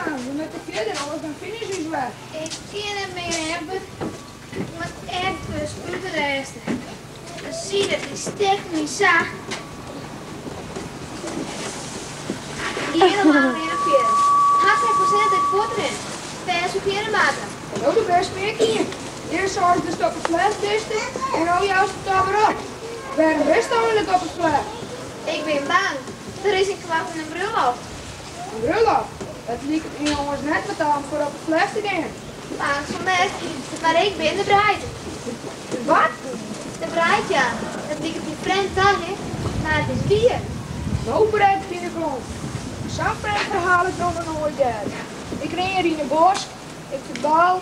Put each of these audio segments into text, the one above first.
Jan, we moatte fierder, oars dan fine se ús wer. Ik kin net mear, Egbert. Ik moat efkes útrêste. De side dy stekt my sa. Gean mar mear fierder. Hast net foarsitten dat ik fuortrin. Fêst ferkearde moatte. No, do bist my ek ien. Earst seist datst op 'e flecht bist en no joust it alwer op. Wêrom bist eigenlik op 'e flecht? Ik bin bang. Der is ynkoarten in brulloft. In brulloft? Dat liket my oars net wat om foar op 'e flecht te gean. Bang fan net, mar ik bin de breid. De wat? De breid, ja. Dat liket my frjemd ta, hè? Mar it is wier. No brekt myn klomp. Sa'n frjemd ferhaal ik noch noait heard. Ik rin hjir yn 'e bosk, ik ferdwaal,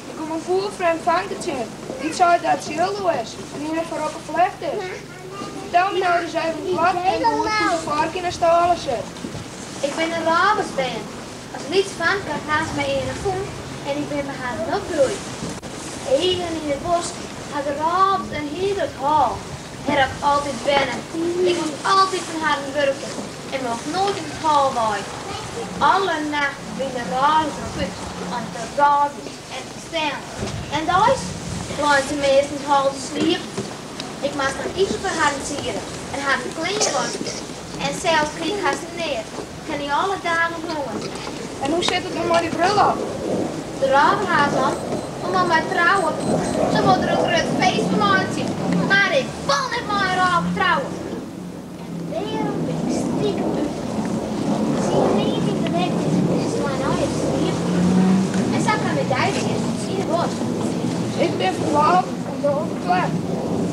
ik kom in fûlfrjemd fanke tsjin, dy't seit dat se Jildou is en hjir foar op 'e flecht is. Fertel my no ris even koart en goed hoe't de foark yn 'e stâle sit. Ik bin in rôversbern. As lyts famke ha se my earne fûn en ik bin by harren opgroeid. Even yn 'e bosk ha de rôvers in hiel grut hôf. Dêr ha ik altyd wenne. Ik moast altyd fan harren wurkje en mocht noait út it hôf wei. Alle nachten wiene de rôvers derop út om te rôvjen en te stellen. En deis leine se meast yn it hôf te sliepen. Ik moast dan iten foar harren siede en harren klean waskje. En sels krige ik hast neat. Ik ha no alle dagen honger. En hoe sit it no mei dy brulloft? De rôver hat dan om mei my trouwe. Se wol der in grut feest fan meitsje. Mar ik wol net mei in rôver trouwe. En dêrom bin ik stikem útkommen. Se hiene neat yn de rekt en se sleine allegear te sliepen. En sa kaam ik dy tsjin yn de bosk. Ik bin ferdwaald en do op 'e flecht.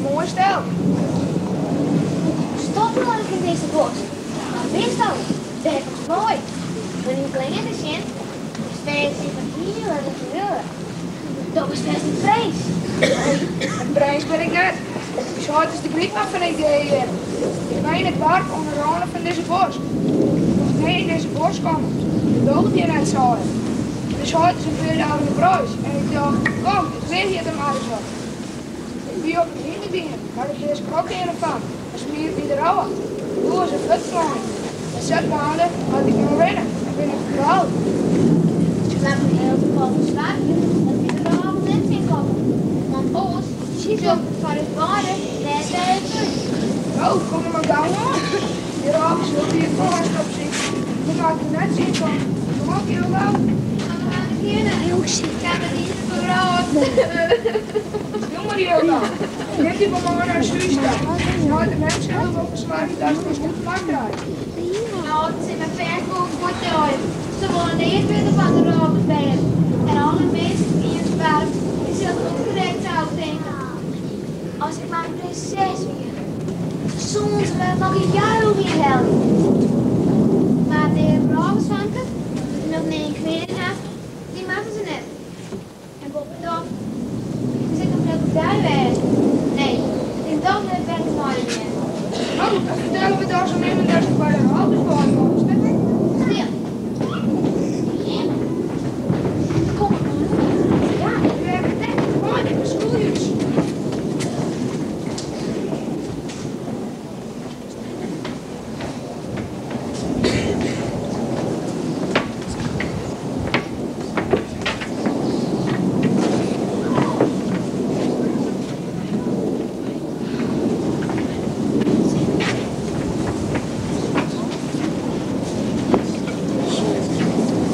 Moai stel. Hoe komst do eigentlik yn dizze bosk? Wa bisto? Wêr komst wei? Oan dyn klean te sjen, bist fêst ien fan hiele rike lju. Do bist fêst in prins. Nee, in prins bin ik net. Us heit is de grytman fan dit gebiet. Ik wen yn it doarp oan de râne fan dizze bosk. Ik mocht nea yn dizze bosk komme. It doocht hjir net, sei er. Us heit is in pear dagen op reis en ik tocht, kom, ik weagje it der mar ris op. Ik wie op it hynder gien, mar it bist skrok earne fan en smiet my derôf. Doe is er fuortflein. En sadwaande moat ik no rinne en bin ik ferdwaald. Mar yn elts gefal soargje dat wy de rôvers net tsjinkomme, want oars sjocht it foar ús beide net bêst út. No, kom der mar gau oan. Dy rôvers sille dy ek wol hast opsykje. We moatte der net tsjinkomme. Kom op, Jildou. Mar we moatte kinne. Ik ha my niet ferbrând. Stil mar, Jildou. Nim dy wol mei nei ús hûs ta. Nei't de mem sil der wol foar soargje datst dyn goed plak krijst. No, it sil my fêst wol fuortdraaie. Se wolle neat witte fan de rôversbern. En alle minsken yn it doarp dy sille der ek krekt sa oer tinke. As ik mar in prinses wie, soene se my noch in juil ynhelje. Mar de rôversfanke, dy't noch nea in klean hat, dy moatte se net. En boppedat, se sit noch net op dei wêze. Nee, it is dochs net better mei de bern. No, dan fertelle we dochs oan immen datst by de rôvers wei komst. Stil. Jim, der komme gelûden. Ja, ik hear it ek. Moai, de skûljes.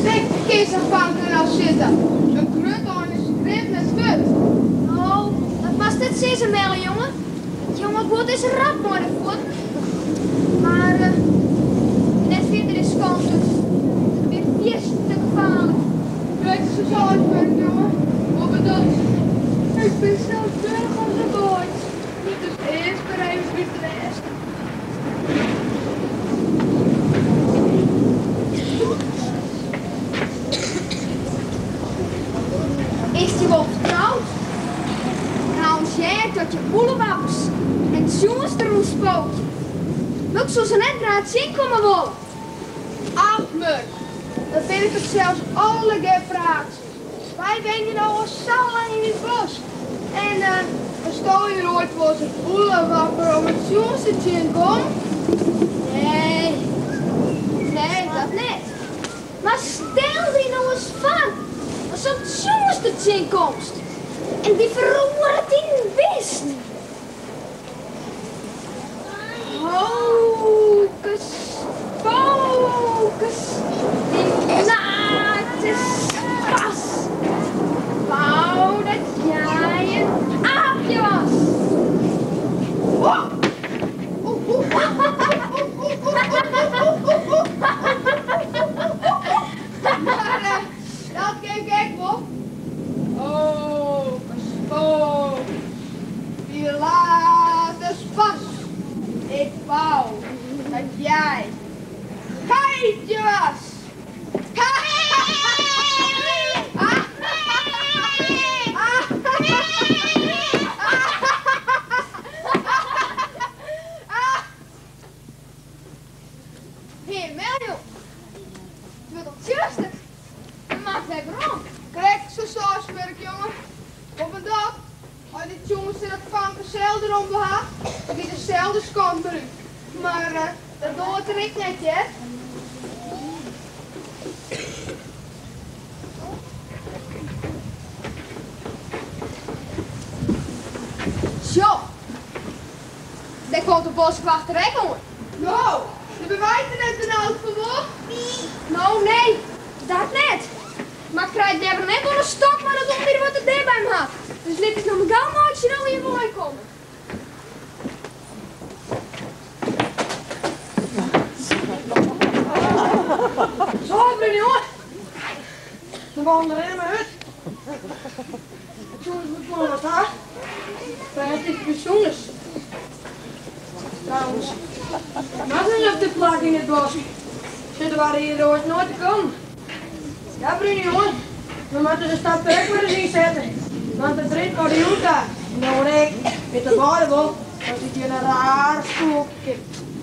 Dêr kin sa'n fanke no sitte. In grut ein is grif net fuort. No, dat moatst net sizze, Melle jonge. It jonge guod is rap mei de fuotten. Mar net fierder dizze kant út. It wie fierste gefaarlik. Krekt sa seis wurdt, jonge. Boppedat, ik bin sels wurch as in geit. Dus earst mar even útrêste. Is dy wol fertroud? Ik ha al heard dat hjir ûlewappers en tsjoenster rûnspookje. No, ik soe se net graach tsjinkomme wolle. Ach, Murk, dat binne fansels allegear praatsjes. Wy wenje no al sa lang yn dit bosk. En hasto hjir oait wolris in ûlewapper of in tsjoenster tsjinkommen? Nee, nee, dat net. Mar stel dy no. Ast sa'n tsjoenster tsjinkomst en dy feroaret yn in bist. Hokus pokus, Pilatus pas. Wou dat jij in aapje was. Mar dat kin ik ek wol. Hokus pokus, Pilatus pas. Ik wou dat jij in geitje was. Hear Meljo, it wurdt al tsjuster. We moatte wer werom. Krekt sa seist, wurkjonge. Boppedat, as dy tsjoenster dat fanke sels derom wol ha, dan giet er sels de skant mar út. Mar dat doart er ek net, hear. Sjoch, dêr komt de boskwachter ek oan. No, dêr binne wy der net benaud foar, wol? No, nee, dat net. Mar ik krij it leaver net oan 'e stok mei dat ûndier wat er dêr by him hat. Dus lit ús no mar gau meitsje dat we hjir wei komme. Zo, brune jonge. De man der helemaal uit. De jongens moet maar wat ha. Bêst iets bysûnders. Trouwens, wat is op dit plak yn it bosk? Se doarre hjir oars noait te kommen. Ja, brune jonge, we moatte de stap der ek mar ris yn sette. Want it rint nei de jûn ta. En no en ik witte beide wol dat ik hjir in raar spoekje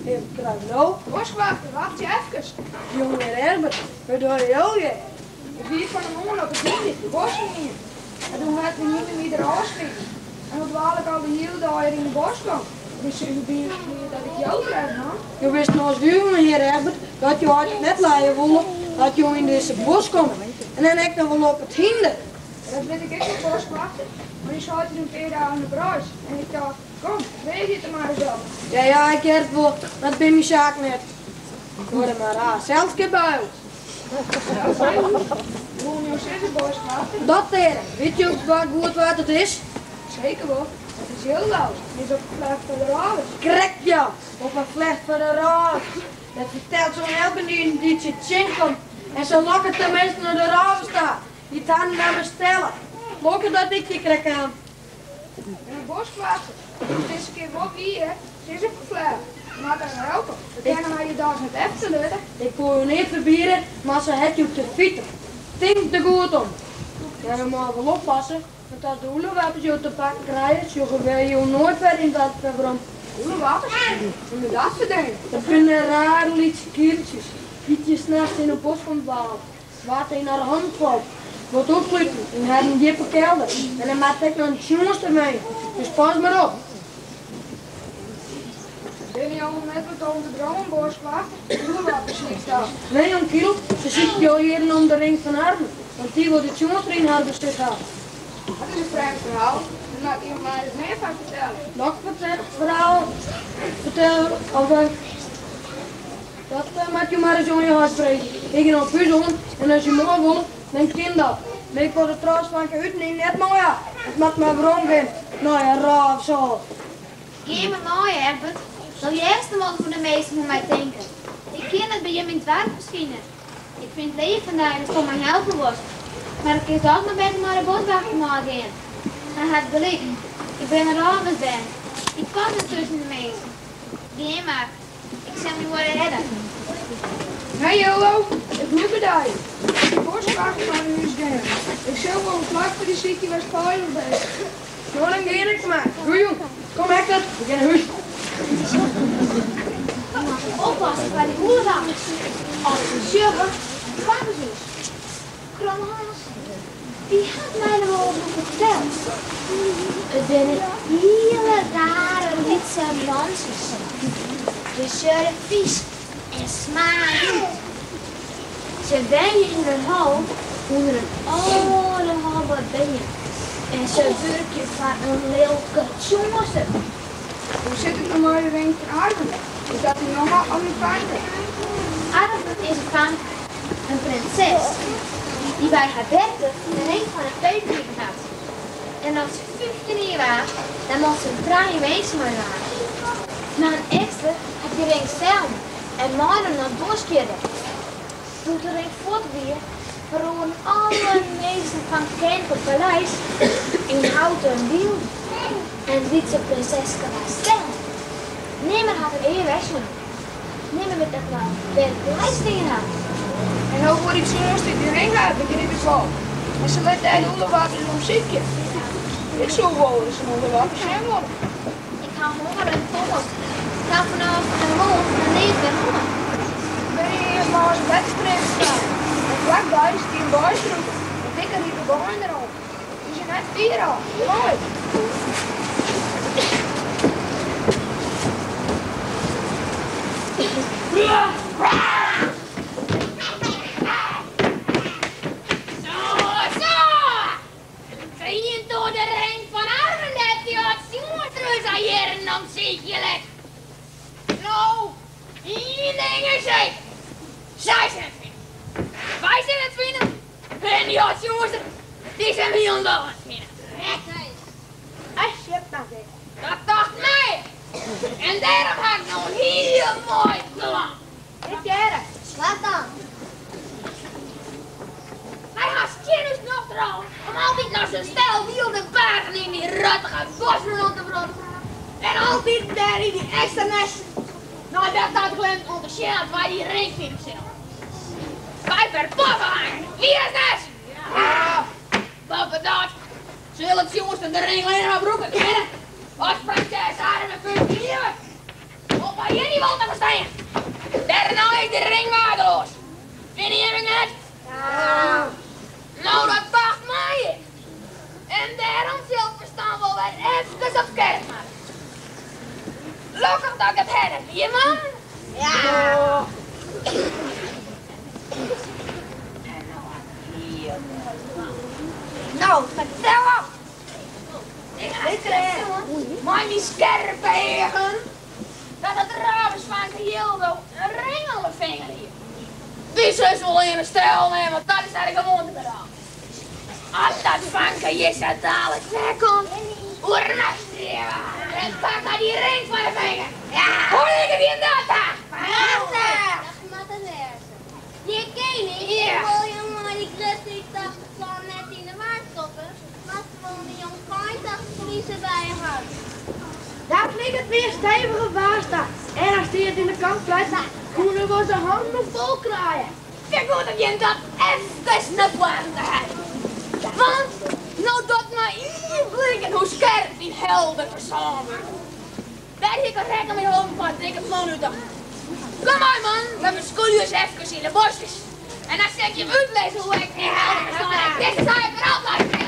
him krij. No? Boskwachter, wachtsje efkes. Jonge hear Egbert, wat dogge jo hjir? Ik wie fan 'e moarn op it hynder de bosk gien. En doe hat myn hynder my der ôfsmiten. En no dwaal ik al de hiele dei hjir yn de bosk om. Ik bin suver bliid dat ik jo treffen ha. Jo wisten as duvel, hear Egbert, dat jo altyd net lije wolle dat jo yn dizze bosk komme. En dan ek noch wol op it hynder. Dat wit ik ek wol, boskwachter. Mar jo seiten in pear dagen op reis. En ik tocht, kom, freegje it der mar ris op. Ja, ja, ik hear it wol, mar it bin myn saak net. Hoor der mar aan, selskip by ons. Woene jo sizze, boskwachter? Dat dêr, wit jo wa goed wa't it is? Seker wol, it is Jildou en is op 'e flecht foar de rôvers. Krekt ja, op 'e flecht foar de rôvers. Dat fertelt se oan elkenien dy't se tsjinkomt en se lokket de minsken nei de rôvers ta, dy't harren namme stelle. Lokkich dat ik hjir krekt kaam. En de boskwachter, is dizze kear wol wier, se is op 'e flecht. We moatte har helpe, we kinne har hjir dochs net efterlitte. Ik koe jo neat ferbiede, mar se hat jo te fiter. Tink der goed om. Ja, we moatte wol oppasse, want as de oelewappers jo te pakken krije, sjogge wy jo noait wer yn dat werom. Oelewappers? Hoe moat dat ferdiend? Dat binne rare lytse keareltsjes, dy't je nachts yn 'e bosk omdwale. Wa't yn har hannen falt, wurdt opsluten yn harren djippe kelder en der moat ek noch in tsjoenster mei, dus pas mar op. Binne jo net wat om te dromen, boskwachter? Oelewappers siikst dat. Nee, jongkerel, se sykje al jierren om de ring fan Arwen, want dy wol de tsjoenster yn har besit ha. Dat is in frjemd ferhaal, dêr moatte jo my ris mear fan fertelle. Dat ferhaal fertelle of Dat moat jo mar ris oan jo heit freegje. Ik gean op hús oan en as jo mei wolle, dan kin dat. Mar ik wol de trouwsfanke út en yn net mei ha. It moat mar werom gean nei in rôfsâl. Gean mar mei, Egbert. Do hearst no wol hoe't de minsken oer my tinke. Ik kin net by jim yn it doarp ferskine. Ik fyn it leaf fan dy datsto my helpe wolst, mar ik kin dochs mar better mei de boswachter meigean. Hy hat gelyk. Ik bin in rôversbern. Ik pas net tusken de minsken. Gean mar. Ik sil my wol rêde. Hei Jildou, ik lûk it dy. De boskwachter mei nei hús gean. Ik sil wol in plak foar dy sykje wêr'tst feilich bist. No dan gean ik mar. Goejûn. Kom Egbert, we gean nei hús. We moatte oppasse foar dy oelewappers. As se sjogge, pakke se ús. Kromme Hans, wie hat my der wolris oer ferteld? It binne hiele rare lytse mantsjes. Se sjogge der fys en smaardich út. Se wenje yn in hol ûnder in âld. 11 bern en se wurkje foar in lilke tsjoenster. Hoe sit it no mei de ring fan Arwen? Is dat dyn namme of dyn fanke? Arwen is in fanke, in prinses, dy't by har berte de ring fan in fee krigen hat. En as se 15 jier waard, dan mocht se trije winsken meidwaan. Mar in ekster hat dy ring stellen en meinommen nei it bosk fierder. Doe't de ring fuort wie, feroaren alle minsken fan it keninklik paleis yn houten bylden en it lytse prinseske waard stellen. Nimmen hat har ea wer sjoen. Nimmen wit ek noch wêr't it paleis stean hat. En no wol dy tsjoenster dy ring ha, begryp ik wol. En se lit dêr de ûlewappies om sykje. Ik soe wol ris in ûlewappie sjen wolle. Ik ha honger en toarst. Ik ha fanôf de moarn noch neat wer hân. Ik bin hjir earst lâns in wetterstream stapt en flakby stie in beistrûke mei dikke ripe beien deroan. Dy is net fier ôf. Moai! Zo, zo! Fyn de ring fan Arwen net dy âld tsjoenster ús al jierren om sykje lit? No, ien ding is seker, sy sil it fine. Wy sille it fine en dy âld tsjoenster, dy sil him hielendal net fine. Dat tocht my ek. En dêrom ha ik no in hiel moai plan. Ik hear it. Wat dan? Wy ha skjin ús nocht derôf om altyd noch sa'n stel wylde bargen yn dy rottige bosk rûn te wrotten. En altyd dêr yn dy eksternesten nei dat ta te klimmen om te sjen oft wy dy ring fine sille. Wy ferpoffe har, wie it net? Ja. Boppedat sil it tsjoenster de ring allinnich mar brûke kinne as prinses Arwen 15 jier wurdt. Om by Jenny wol te ferstean. Dêrnei is de ring waardeloas. Fine jim ek net? Ja. No, dat tocht my ek. En dêrom sil it ferstân wol wer efkes op skerp moatte. Lokkich dat ik it hert wie, man. Ja. En no ha ik in hiel moai plan. No, fertel op. Ik ha sjoen mei myn skerpe eagen dat it ravensfanke Jildo in ring om 'e finger hie. Dy sil se wol earne stellen hawwe, want dat is har gewoante by de hand. As dat fanke hjir sa dalik wer komt, oermasterje we har en pakke har dy ring fan 'e finger. Hoe liket jim dat ta? Dat moat it wêze. Hear kening, ik wol jo mei dy grutte úttochte plan net yn de war skoppe, mar se wol in jongfeinte as ferliezer by hat. Dat liket my in stevige baas ta. En as dy it yn de kant krijt, koene we de hannen op fol krije. Kijk goed dat jim dat efkes nei foaren te heljen. Want no docht my ien bliken hoe skerp dyn helder ferstân wurdt. Dêr hie ik al rekken mei holden foar it dikke plan úttocht. Kom mei man, we beskûlje ús efkes yn de boskjes. En dan sil ik jim útlizze hoe ik myn helder ferstân ek dizze saak wer oplosse sil.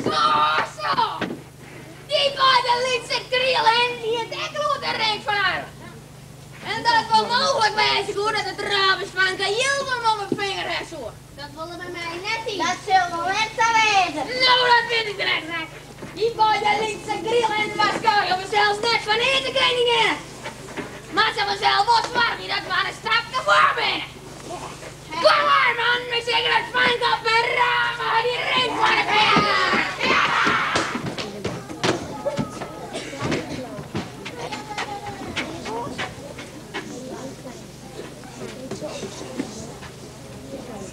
Zo, zo! Dy beide lytse krielen hie it ek oer de ring fan har. En dat it wol mooglik wêze koe dat it ravensfanke Jildum om 'e finger ha soe. Dat wol er by my net yn. Dat sil wol net sa wêze. No, dat wit ik net. Dy beide lytse krielen warskôgje fansels net foar neat de keninginne. Mar se fansels wol soargje dat we har in stapke foar binne. Kom mar, man, we sykje dat fanke op en rame har dy ring fan 'e finger.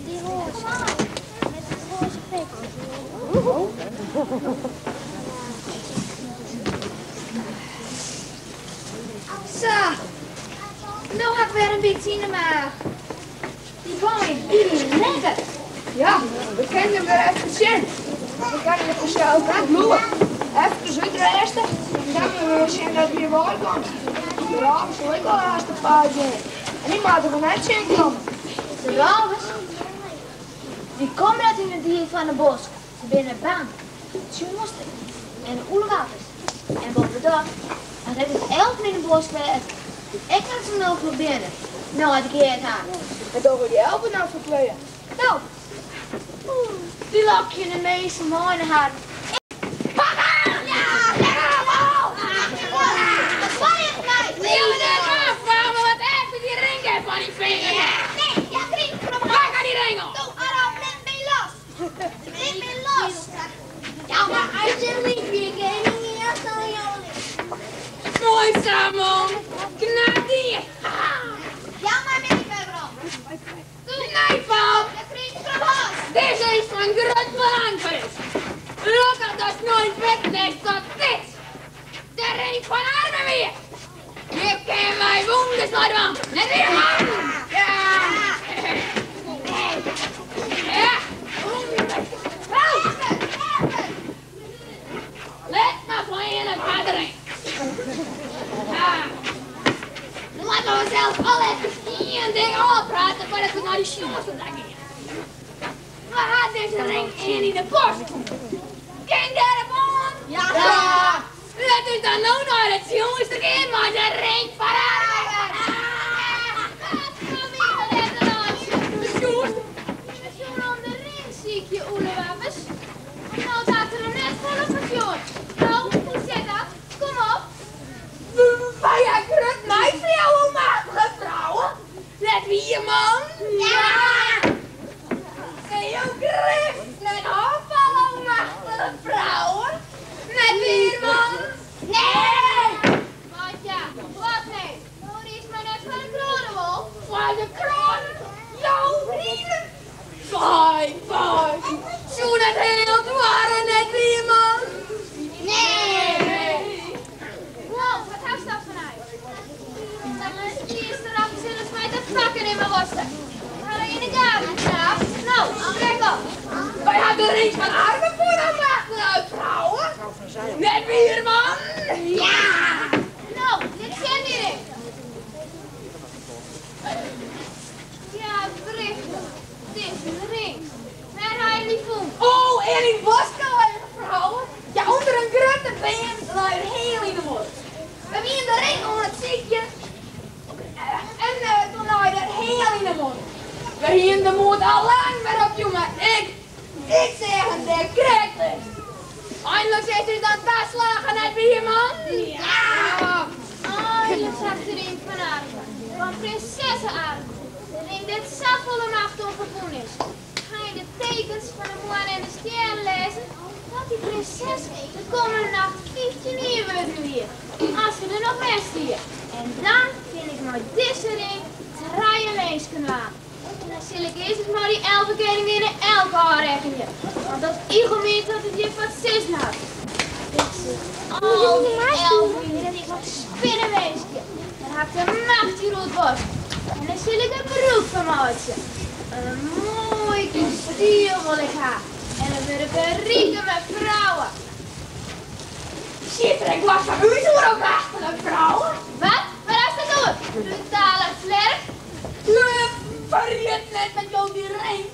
Die roze. Met het roze pik. Sa, no ha ik wer in bytsje yn 'e maach. Dy beien, dy wiene lekker. Ja, we kinne der wer efkes sjen. We kinne der fansels net bliuwe. Efkes útrêste en dan moatte we sjen dat we hjir wei komme. De rôvers sille ek al aanst op paad gean en dy moatte we net tsjinkomme. De rôvers? Dy komme net yn it diel fan 'e bosk. Se binne bang foar de tsjoenster en de oelewappers. En boppedat, as der ek elfen yn 'e bosk wêze, dy't ek net sa noflik binne, nei't ik heard ha. Wat dogge dy elfen no foar kwea? No, dy lokje de minsken mei nei harren. Moai sa, man. Knap dien. Nee, Fam. Dizze is fan grut belang foar ús. Lokkich datst no witten hast dat dit de ring fan Arwen wie. Hjir kinne wy wûnders mei dwaan. Net wier, man? Ja. Ja, wûnders. Let mar foar ien in part ring. Ja. Dan moatte we sels al efkes ien ding ôfprate foardat we nei dy sjoenster ta gean. We ha dizze ring ien yn 'e bosk fûn. Kin dêrop oan? Ja! Lit ús dan no nei de tsjoenster gean mei de ring fan Arwen. De tsjoenster. We soene om de ring sykje, oelewappers. Mar no hat er him net folle ferstjoerd. No, hoe sit dat? Kom op. Wy ha grut nijs foar jou, almachtige frouwen. Net wier, man? Ja! Kin jo grif net ôffalle, almachtige frouwen? Net wier, man? Nee! Wat ja, wat nee. No riist my net foar de kroade wol. Foar de kroade? Jo riden? Foei, foei. Soe net hiel doarre, net wier, man? Nee! No, wat hast dan fan nijs? Dat de tsjinster sille se my te pakken nimme woste. Hou dy yn 'e gaten, knaap. No, trek op. Wy ha de ring fan Arwen fûn, almachtige frouwen. Net wier, man? Ja! No, lit sjen dy ring. Ja, wrichtich. It is in ring. Wêr ha je dy fûn? Oh, yn in bosk, lege frouwen. Ja, ûnder in grutte beam lei er hiel yn 'e bosk. We wiene de ring oan it sykjen en doe lei er hiel yn 'e bosk. We hiene de moed al lang wer opjûn, mar ik, ik seach him dêr krekt lizzen. Einliks is ús dan taslagge, net wier, man? Ja! Einliks ha ik de ring fan Arwen, fan prinsesse Arwen. De ring dêr't safolle macht oan ferbûn is. Ha je de tekens fan de moanne en de stjerren lêzen dat dy prinses de kommende nacht 15 jier wurden wie, as se der noch west hie. En dan kin ik mei dizze ring trije minsken dwaan. En dan sil ik earst ris mei dy elfekeninginne Elk ôfrekkenje, want dat igelmiet hat it hjir foar it sizzen hat. Ik sil al dy elfen yn it tige spinneminskje. Dan ha ik de macht hjir oer it bosk en dêr sil ik gebrûk fan meitsje. In moai kastiel wol ik ha en dan wurd ik in rike mei frouwen. Sjit der ek wat fan ús oer, almachtige frouwen? Wat? Wêr hast it oer, brutale flerk? Ferjit net dat jo dy ring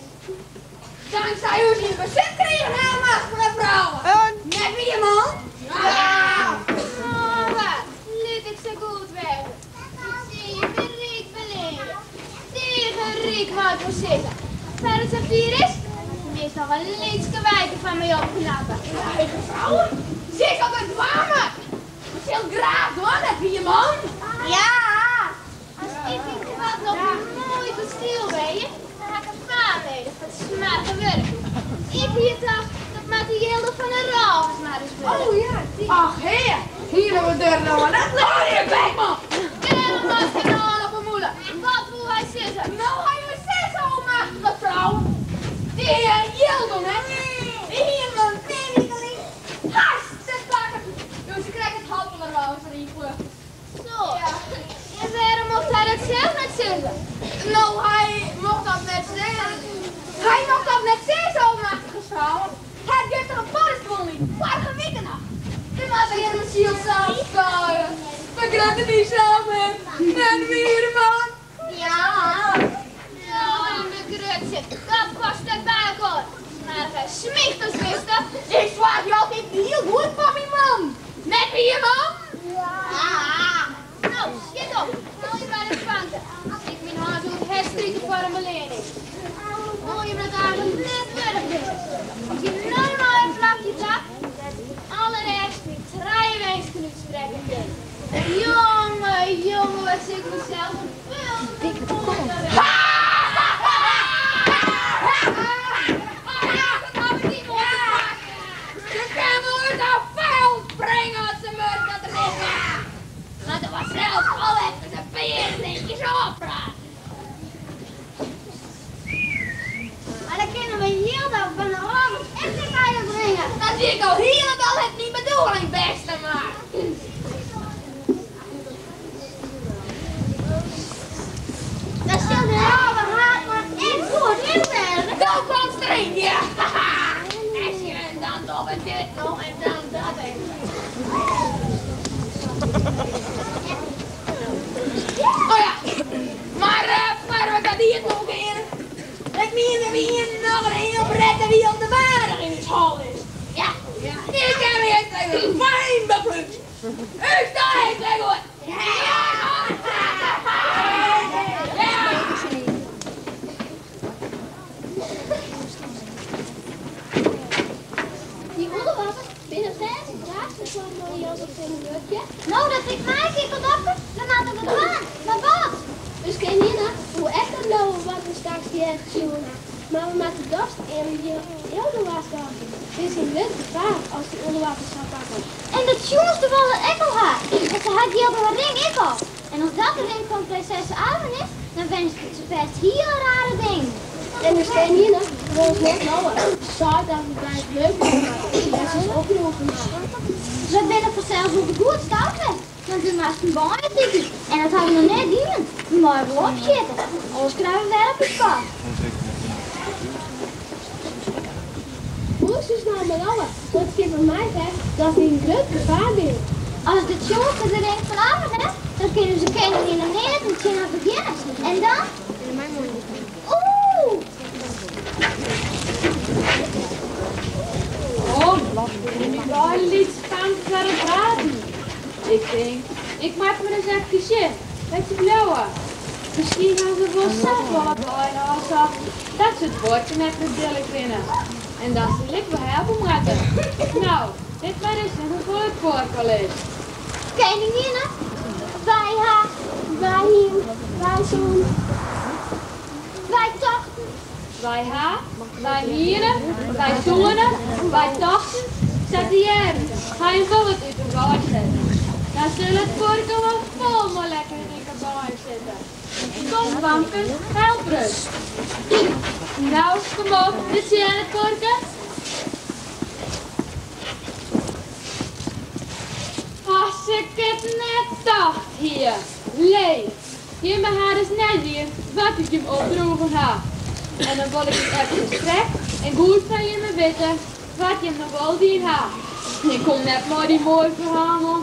tanksij ús yn besit krigen ha, almachtige frouwen. Net wier, man? Ja! Oh, wat? Lit ik sa goed wêze. Ik sil je ryk beleanje. Tige ryk, mei ik wol sizze. Foar it safier is, moatst noch in lyts karweike foar my opknappe. Lege frouwen, sis wat it dwaan moat. Ik sil graach dwaan, net wier, man? Ja! As ik ynkoarten op myn moai kastiel wenje, dan ha ik in faam nedich foar it smoarge wurk. Ik hie tocht, dat moat de jilde fan de rôvers mar ris wurde. Oh ja, ach hea, hiene we der no mar net lizze. Hâld je bek, man! Wêrom moatst der no al op 'e mûle? Wat woe hy sizze? No, hy woe sizze, almachtige frou, dy hear Jildou net. Dy hiene we. siel sa skaaie. Begrypt it dysels net, net wier, man? Ja, no, en begrutsje, dat past net by elkoar. Smoarge smychters bist. Ik soargje altyd hiel goed foar myn man. Net wier, man? Ja. No, sjit op. Helje by de fanken. Ik myn heit oer herstrike foar in beleanning. Oh, je dat eigenlijk net wurdich binne. As je no nei in plakje ta, allereerst myn trije winsken útsprekke kin. Jonge, jonge, wat sil ik mysels in Dikke kont. Dat hawwe dy moai te pakken. Se kin wol út har fel springe as se moat dat der net is. Litte we sels al efkes in pear sinkjes ôfprate. Mar dan kinne we Jildou fan de Ravens ek net by him bringe. Dat wie ek al hielendal net myn bedoeling, bêste maat. Dan sil de Ravenhaadman ek goed wis wêze. Do komst deryn, ja. En sjen, dan dogge we dit noch en dan dat en. Oh ja, mar foar we ta die it noch geane, ik mien der wie ien noch in hiel brette wylde waarich yn ús hal is. Ja, ik ha my ek even fijn beplúkt. Us dei is wer goed. Ja! Ja! Dy ûlewappers binne fêst graach foar mei Jildou syn wurkje. No, dat ik my kikkeldopke, we moatte wat dwaan. Mar wat? Us keninginne woe ek net leauwe wat we straks hearre sjoen ha. Mar we moatte dochs earne Jildou warskôgje. It is in grut gefaar as dy ûlewappers har pakke. En de tsjoenster wol it ek al ha. Want se hat Jildou har ring ek al. En as dat de ring fan prinsesse Arwen is, dan winsket se fêst hiele rare dingen. En ús keninginne wol ús net leauwe. Se seit dat we by it wurk bliuwe moatte en se is oproppen hat. We binne fansels wol goed stout west, want we moasten baaien sykje en dat ha we noch net dien. We meie wol opsjitte, oars krije we wer op ús kop. Hoe is no mei leauwe? Want it kin fan my fêst dat we yn grut gefaar binne. As de tsjoenster de ring fan Arwen hat, dan kinne se keninginne neat om tsjin har begjinne. En dan? Oeh! Kom, binne myn beide lytse famkes wer oan it praten. Ik tink, ik moat mar ris efkes sjen wêr't se bliuwe. Miskien ha se wol safolle baaien ôfsocht dat se it buorke net mear dille kinne. En dan sil ik wol helpe moatte. No, lit mar ris sjen hoefolle it koarke al is. Keninginne, wy ha, Wy hienen, wy soenen. Wy tochten. Wy ha, wy hiene, wy soene, wy tochten, sa te hearren, ha jim wol wat út 'e wei setten. Dan sil it koarke wol fol mei lekkere dikke baaien sitte. Kom famkes, help ris. No, kom op, lit sjen it koarke. As ik it net tocht hie. Leech. Jimme ha dus net dien wat ik jim opdroegen ha. En dan wol ik ris efkes krekt en goed fan jimme witte wat jim no wol dien ha. Ik kom net mei dy moaie ferhalen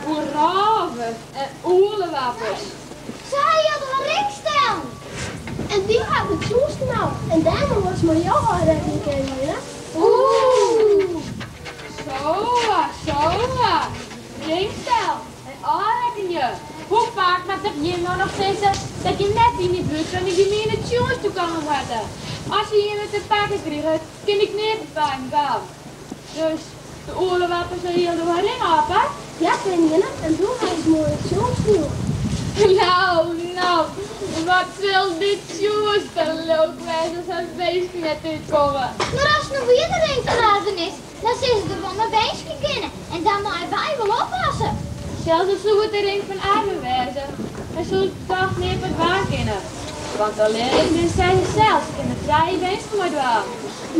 oer rôvers en oelewappers. Se ha Jildou har ring stellen. En dy hat de tsjoenster no. En dêrom wol se mei jo ôfrekkenje, keninginne. Oeh, soa, soa. Ring stellen en ôfrekkenje. Hoe faak moat ik jim no noch sizze dat jim net yn 'e buert fan dy gemiene tsjoenster komme moatte? As se jimme te pakken kriget, kin ik neat by dwaan. Dus de oelewappers ha Jildou har ring ôfpakt? Ja, keninginne, en doe ha se mei de tsjoenster jûn. No, no, wat sil dy tsjoenster lilk wêze as har winsken net útkomme. Mar as it no wier de ring fan Arwen is, dan sil se der wol mei winskje kinne en dan meie wy wol oppasse. Sels al soe it de ring fan Arwen wêze, hy soe dochs neat mei dwaan kinne. Want allinne de prinsesse sels kin der trije winsken mei dwaan.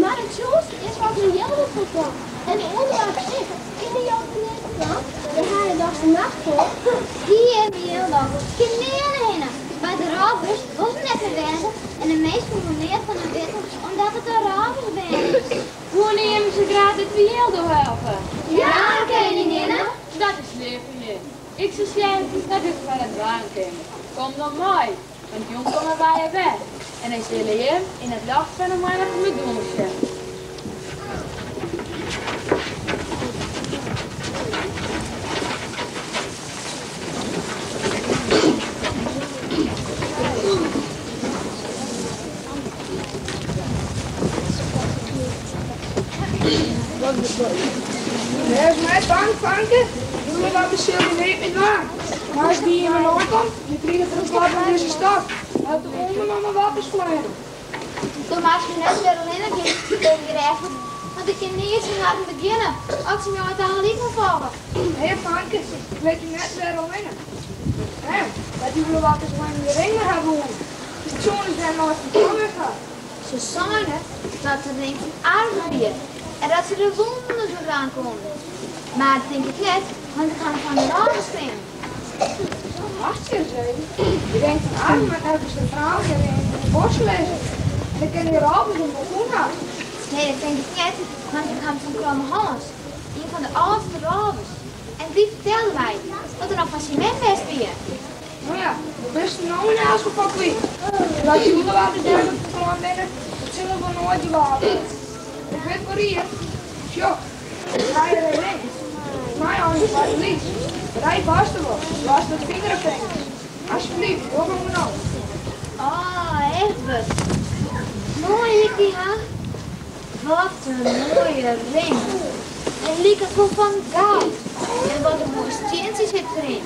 Mar de tsjoenster is wat mei Jildou fan plan. En de oelewappers ek. Kinne jo der neat oan dwaan? Dêr ha je dochs de macht foar. Dy earme Jildou kin nearne hinne. By de rôvers wol se net mear wêze en de minsken wolle neat fan har witte omdat it in rôversbern is. Woene jimme sa graach dat we Jildou helpe? Ja, keninginne. Dat is leaf fan jim. Ik sil sjen dat ik it foar har dwaan kin. Kom dan mei, want jûn komme wy hjir wer en dan sille jim yn it ljocht fan 'e moanne foar my dûnsje. Wês net bang, fanke. Ûlewapper sil dy neat mear dwaan. Mar as dy jim neikomt, dan kriget er in klap mei dizze stôk. Hy hat de ûnder mei mei wappers fleane. Do moatst my net wer allinne litten, grêfbert, want ik kin neat tsjin harren begjinne as se my allegear tagelyk oanfalle. Nee, fanke, ik lit dy net wer allinne. Hè, dat dy ûlewappers allinne de ring mar ha woene. Ik soe ris dêr nei fan plan west ha. Se seine dat de ring fan Arwen wie en dat se der wûnders mei dwaan koene. Mar dat tink ik net, want ik ha him fan de rôvers krigen. Wachtsje ris even. De ring fan Arwen moat neffens it ferhaal hjir yn de bosk lizze. En dan kinne dy rôvers him wol fûn ha. Nee, dat tink ik net, want ik ha him fan Kromme Hâns, ien fan de âldste rôvers. En dy fertelde my dat er noch fan syn mem west wie. No ja, do bist der no yn elts gefal kwyt. En dat dy ûlewappers dêr wat fan plan binne, dat sille wol noait gewaar wurde. Ik wit wol rie. Sjoch, ik ha hjir in ring. Mei eins foar de lyts. Mar dy past der wol, do hast wat finere fingers. Asjebleaft, doch him oan. Oh, Egbert. Moai ik dy ha. Wat in moaie ring. Hy liket wol fan goud. En wat in moai stientsje sit deryn.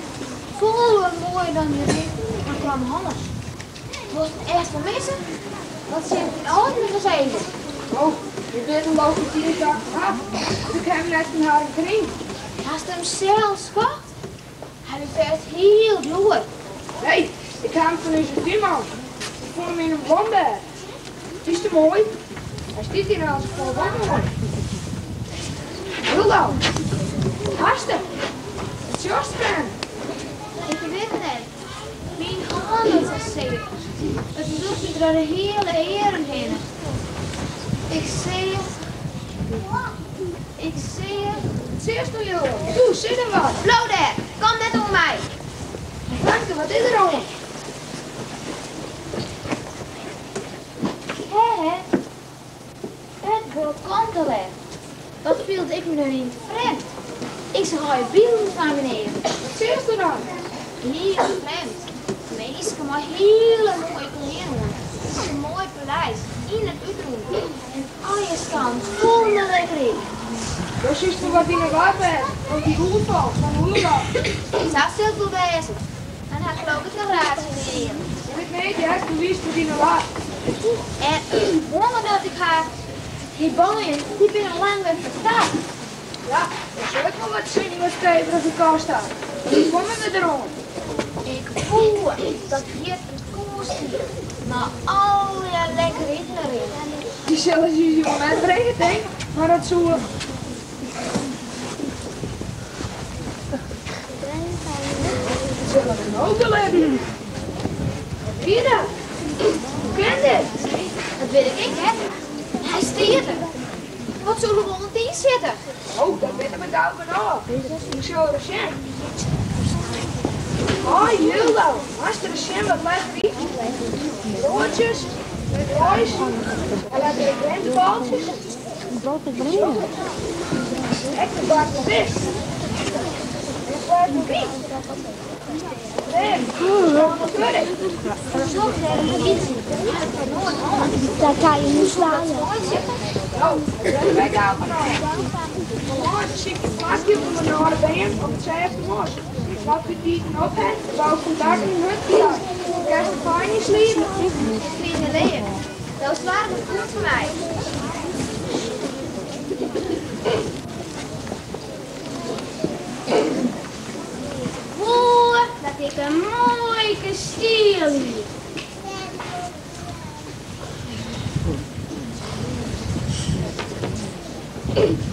Folle moaier dan dy ring fan Kromme Hâns. Wolst him echt wol misse? Dat sil ik dyn âlden ris sizze. Oh, je binne in leuke tiid dat ik ha. Want ik ha him net fan harren krigen. Hast him sels kocht? Hy wie fêst hiel djoer. Nee, ik ha him fan ús túnman. Ik fûn him yn in blombêd. Fynst him moai? Hy stiet yn elts gefal wol moai. Hildo, haste? Wat sjochst, frjemd? Ik wit net. Myn hân docht sa sear. It lûkt my troch de hiele earm hinne. Ik seach. Ik seach. Wat seachst no, Hildo? Doe, sis dan wat. Bliuw dêr! Kom net oan my! Fanke, wat is der oan? Hè hè, it guod komt alwer. Wat fielde ik my no ynienen frjemd. Ik seach allegear bylden foar myn eagen. Wat seachst do dan? Hiel frjemd. Minsken mei hiele moaie klean oan. In moai paleis, yn en útrûn. En allegear skalen fol mei lekker iten. Do soest wol wat yn 'e war wêze troch dy oerfal fan ûlewappers. Sa sil it wol wêze. Dan ha ik leau ik noch raar tsjin de earen. Ik wit net hear, do wiest wat yn 'e war. En it wûnder dat ik ha, dy baljen, dy binne al lang wer fertakt. Ja, der sil ek wol wat sin yn wat steviger kast ha. Want hoe komme we deroan? Ik woe dat hjir in koer stie mei allegear lekker iten deryn. Dy sille se ús wol net bringe, tink, mar dat soe. Sille we no belibje? Wat wie dat? Hoe kin dit? Dat wit ik ek net. Hy stiet der. Wat soe der wol oan tyn sitte? Oh, dat witte we gau genôch. Ik sil ris sjen. Hoi Hildo, moatst ris sjen wat lekker iten. Broadsjes met rijst en lekkere grientebaltsjes. Ek de bakken fisk. En flessen wyn. Do soargest goed foar my. Woe dat ik in moai kastiel hie.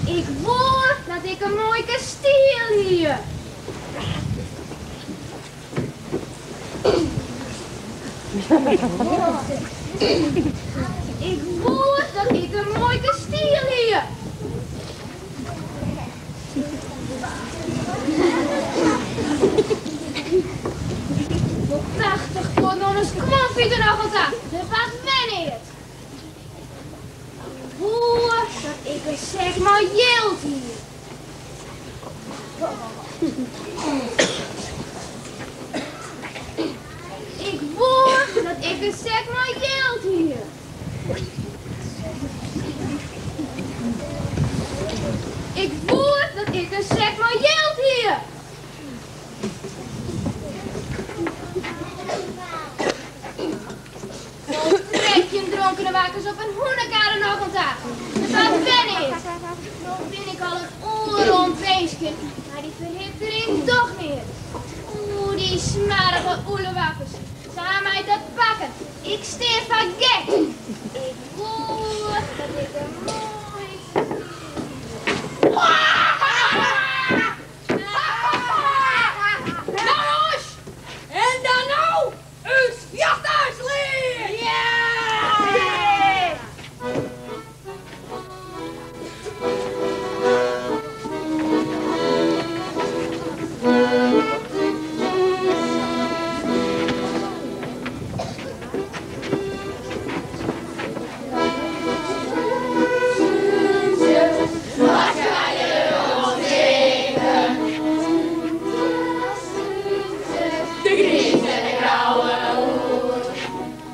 Ik woe dat ik in moai kastiel hie. Ik woe dat ik in moai kastiel hie. in sek mei jild hie. Ik woe dat ik in sek mei jild hie. Ik woe dat ik in sek mei jild hie. 13 dronkene wakkers op in hûnekade noch oan ta. Dat ben ik. No bin ik al in oerrond minske, mar dy ferhiptering docht neat. Oeh, dy smoarge oelewappers. Se ha my te pakken. Ik stean foar gek. Ik woe dat ik in moai Nou jongens, en dan no ús fjochttersliet! De grize en de grauwe oer.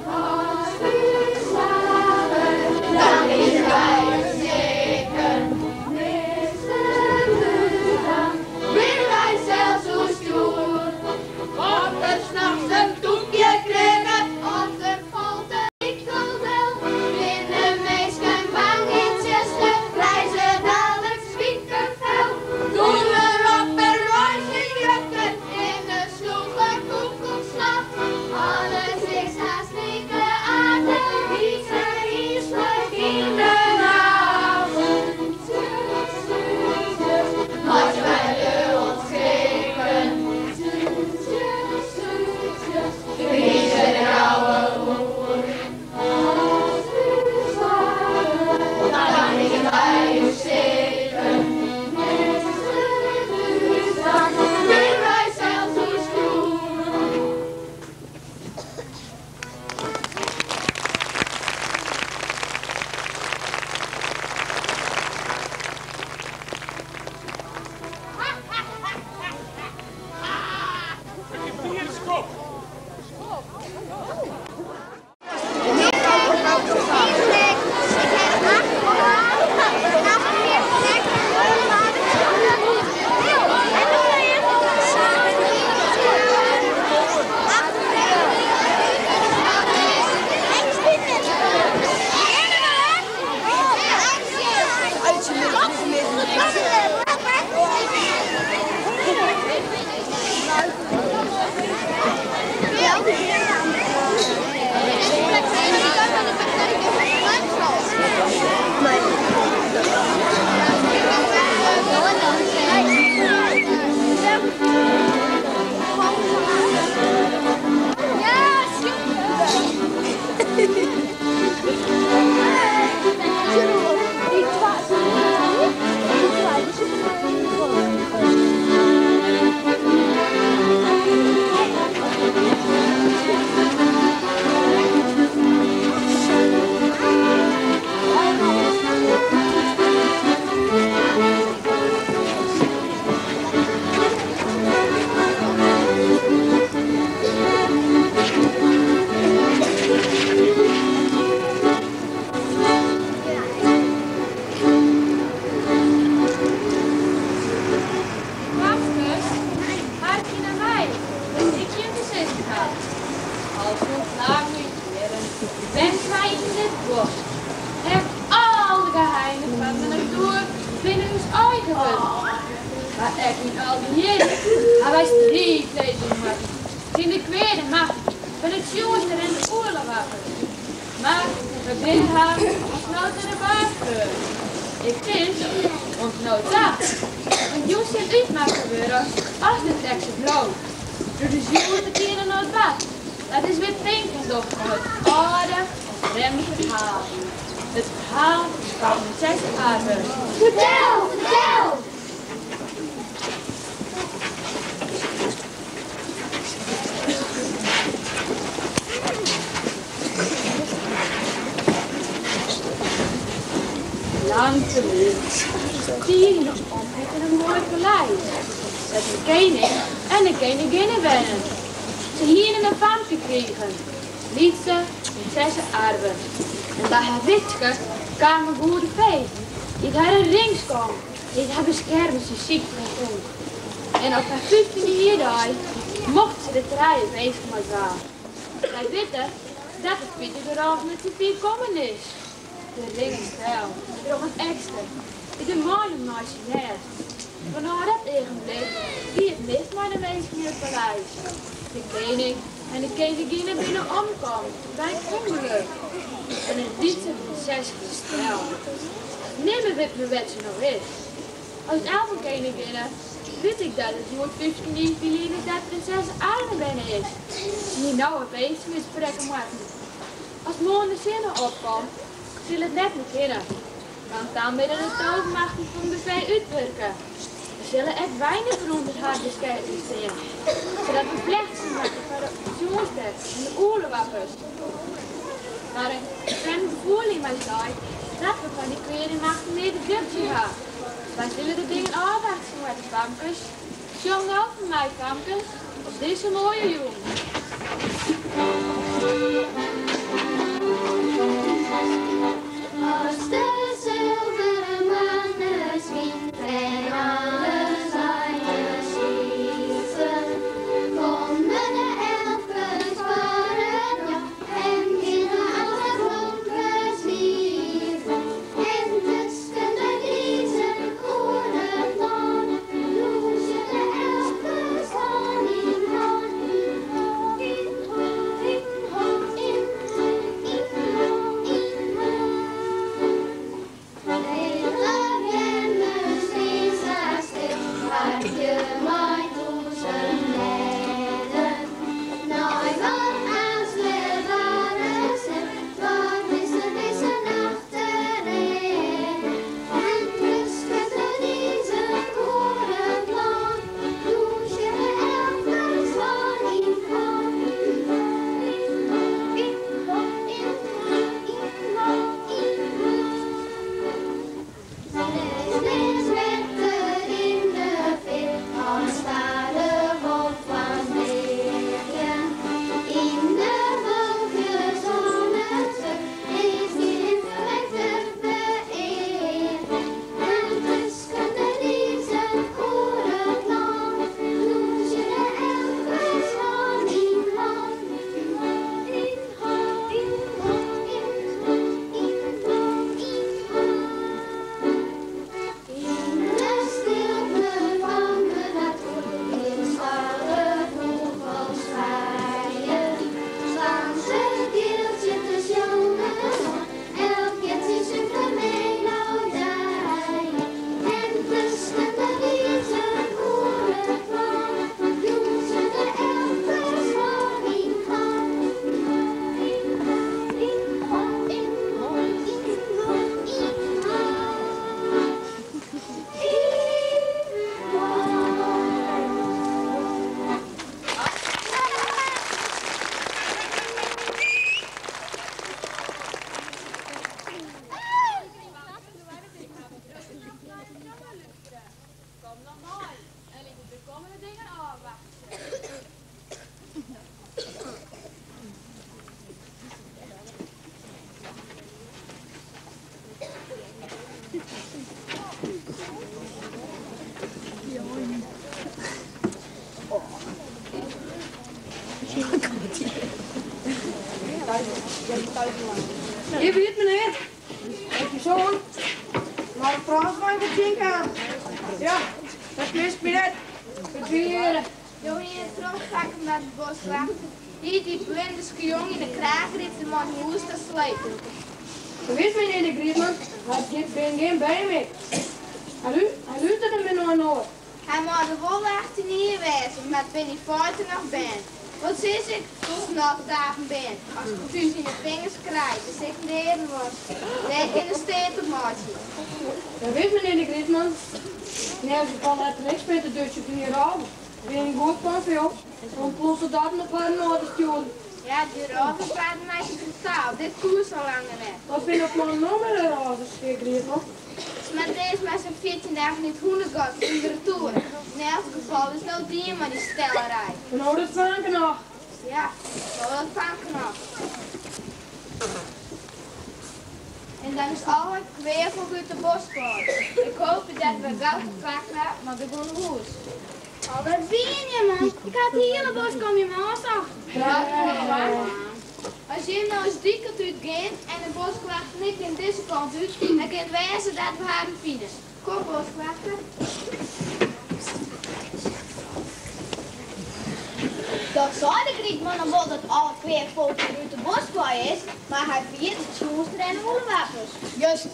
As ús hawwe, dan is wy stikken. Miste dan binne wy sels oerstjoer. As der nachts in tûkje kriket, of der falt in ikel del, binne minsken bang yn tsjuster, krije se daliks spikerfel. Dûner op 'e reis jukken en de slûge koekoekslach. Alles is hast like aardich, lytse yslik yn de nacht. Meitsje wy de ons skikken. De grize en de grauwe oer. As ús hawwe, dan binne wy oerstikken. Dan binne wy sels oerstjoer. Famkes, harkje nei my, wat ik jim te sizzen haw. Al sûnt lange jierren wenje wy yn dit bosk en al de geheimen fan de natoer binne ús eigen wurden. Mar ek yn al dy jierren ha wy striid lizze moatten tsjin de kweade macht fan it tsjoenster en de oelewappers. Mar we binne harren oant no ta de baas bleaun. Ik tink, oant no ta. Want jûn sil útmakke wurde as dit ek sa bliuwt. Doe't de tsjoenster kearde nei it bad. Dat is wer tinken docht oan it âlde en frjemde ferhaal. It ferhaal fan prinses Aardwurk. Fertel, fertel! Lang ferlyn stie yn de omkriten in moai paleis, dêr't in kening en in keninginne wennen. Se hienen in famke krigen, lytse prinsesse Arwen. En by har wichske kaam in goede fee, dy't har in ring skonk, dy't har beskerme tsjin sykte en ûnk. En op har fyftjinde jierdei mochten se der trije winsken mei dwaan. Wy witte dat it Piter de Rôf net sa fier kommen is. De ring is stellen troch in ekster dy't him meinaam nei syn nêst. Fanôf dat eagenblik gie it mis mei de minsken yn it paleis. De kening en de keninginne binne omkommen by in ûngelok en it lytse prinseske is stellen. Nimmen wit mear wêr't se no is. As elfenkeninginne wit ik dat it hjoed 15 jier ferlyn is dat prinses Arwen berne is. Se hie no har winsken útsprekke moatten. As moarn de sinne opkomt, sil it net mear kinne, want dan binne de tovermachten fan de fee útwurke. Der sille ek wy net mear ûnder har beskerming stean, sadat we flechtsje moatte foar de tsjoenster en de oelewappers. Mar in frjemd gefoel yn my seit dat we foar dy kweade machten mear te bjuksjen ha. Wy sille de dingen ôfwachtsje moatte, famkes. Sjong no foar my, famkes, op dizze moaie jûn. As de sulveren moanne skynt en alle seine sipen, komme de elfkes foar it ljocht en geane alle blomkes iepen. En tusken de dizen oer it lân dûnsje de elfkes hân yn hân. Yn hân, yn hân, yn hân, yn hân, yn hân. Hege beammen stean sa stil, harkje mei tûzen blêden. Nei wat aanst wer barre sil, wat is der dizze nacht te rêden? En tusken de dizen oer it lân dûnsje de elfkes hân yn hân. Yn hân, yn hân, yn hân, yn hân, yn hân, yn hân. Lis wetter yn de feart, hâld stadich op fan weagjen. Yn de wolkjes oan it swurd is gjin plak te beëagjen. En tusken de dizen oer it lân dûnsje de elfkes hân yn hân. Yn hân, yn hân, yn hân, yn hân, yn hân. Yn de stilte fan de natoer kinst alle fûgels frijen. Staan se kealtsje te sjongen oan, elk kent syn suffe melodijen. En tusken de dizen oer it lân dûnsje de elfkes hân yn hân. Yn hân, yn hân, yn hân, yn hân, yn hân. Yn hân. Kom noch mei en lit de kommende dingen ôfwachtsje. Hjir wie it, menear. Ek je soan. Mar in Frânsman wol tsjinkaam. Ja, dat mist my net. It wie. Jo hiene trochpakken by de boswachter. Hy hie dy blinde skejong yn 'e kraach grypt en mei nei hûs ta sleept. Gewis, menear de grietman, hat gjin bin gjin bern mear. Hy hy lústeret net mear nei inoar. Hy mei der wol 18 jier wêze, mar it binne yn feite noch bern. Wat sis ik, soest noch altyd apen bern. As ik it thús yn 'e fingers krij, dan sil ik in deadenworst. Dêr kin de steat op meitsje. Jawis, menear de grietman. Yn elts gefal hat er niks mear te dutsjen fan dy rôvers. It wie in goed plan foar jo om in ploech soldaten op harren ôf te stjoeren. Ja, dy rôvers waarden my te brutaal. Dit koe sa langer net. Wat binne de plannen no mei de rôvers, hear grietman? 14 dagen yn it hûnegat ûnder de toer. Yn elts gefal is no dien mei dy stellerij. No dat fanke noch. Ja, no dat fanke noch. En dan is al it kweafolk út de bosk wei. Ik hoopje dat we gau te pakken ha, want ik wol nei hûs. Oh, wêr wiene jim man? Ik ha it hiele bosk om jim ôfsocht. As jim no eens dy kant út gean en de boskwachter ek gean dizze kant út, dan kin it wêze dat we harren fine. Kom, boskwachter. Dat sei de grytman noch wol dat alle kweafolk hjir út de bosk wei is, mar hy ferjit de tsjoenster en de oelewappers. Just,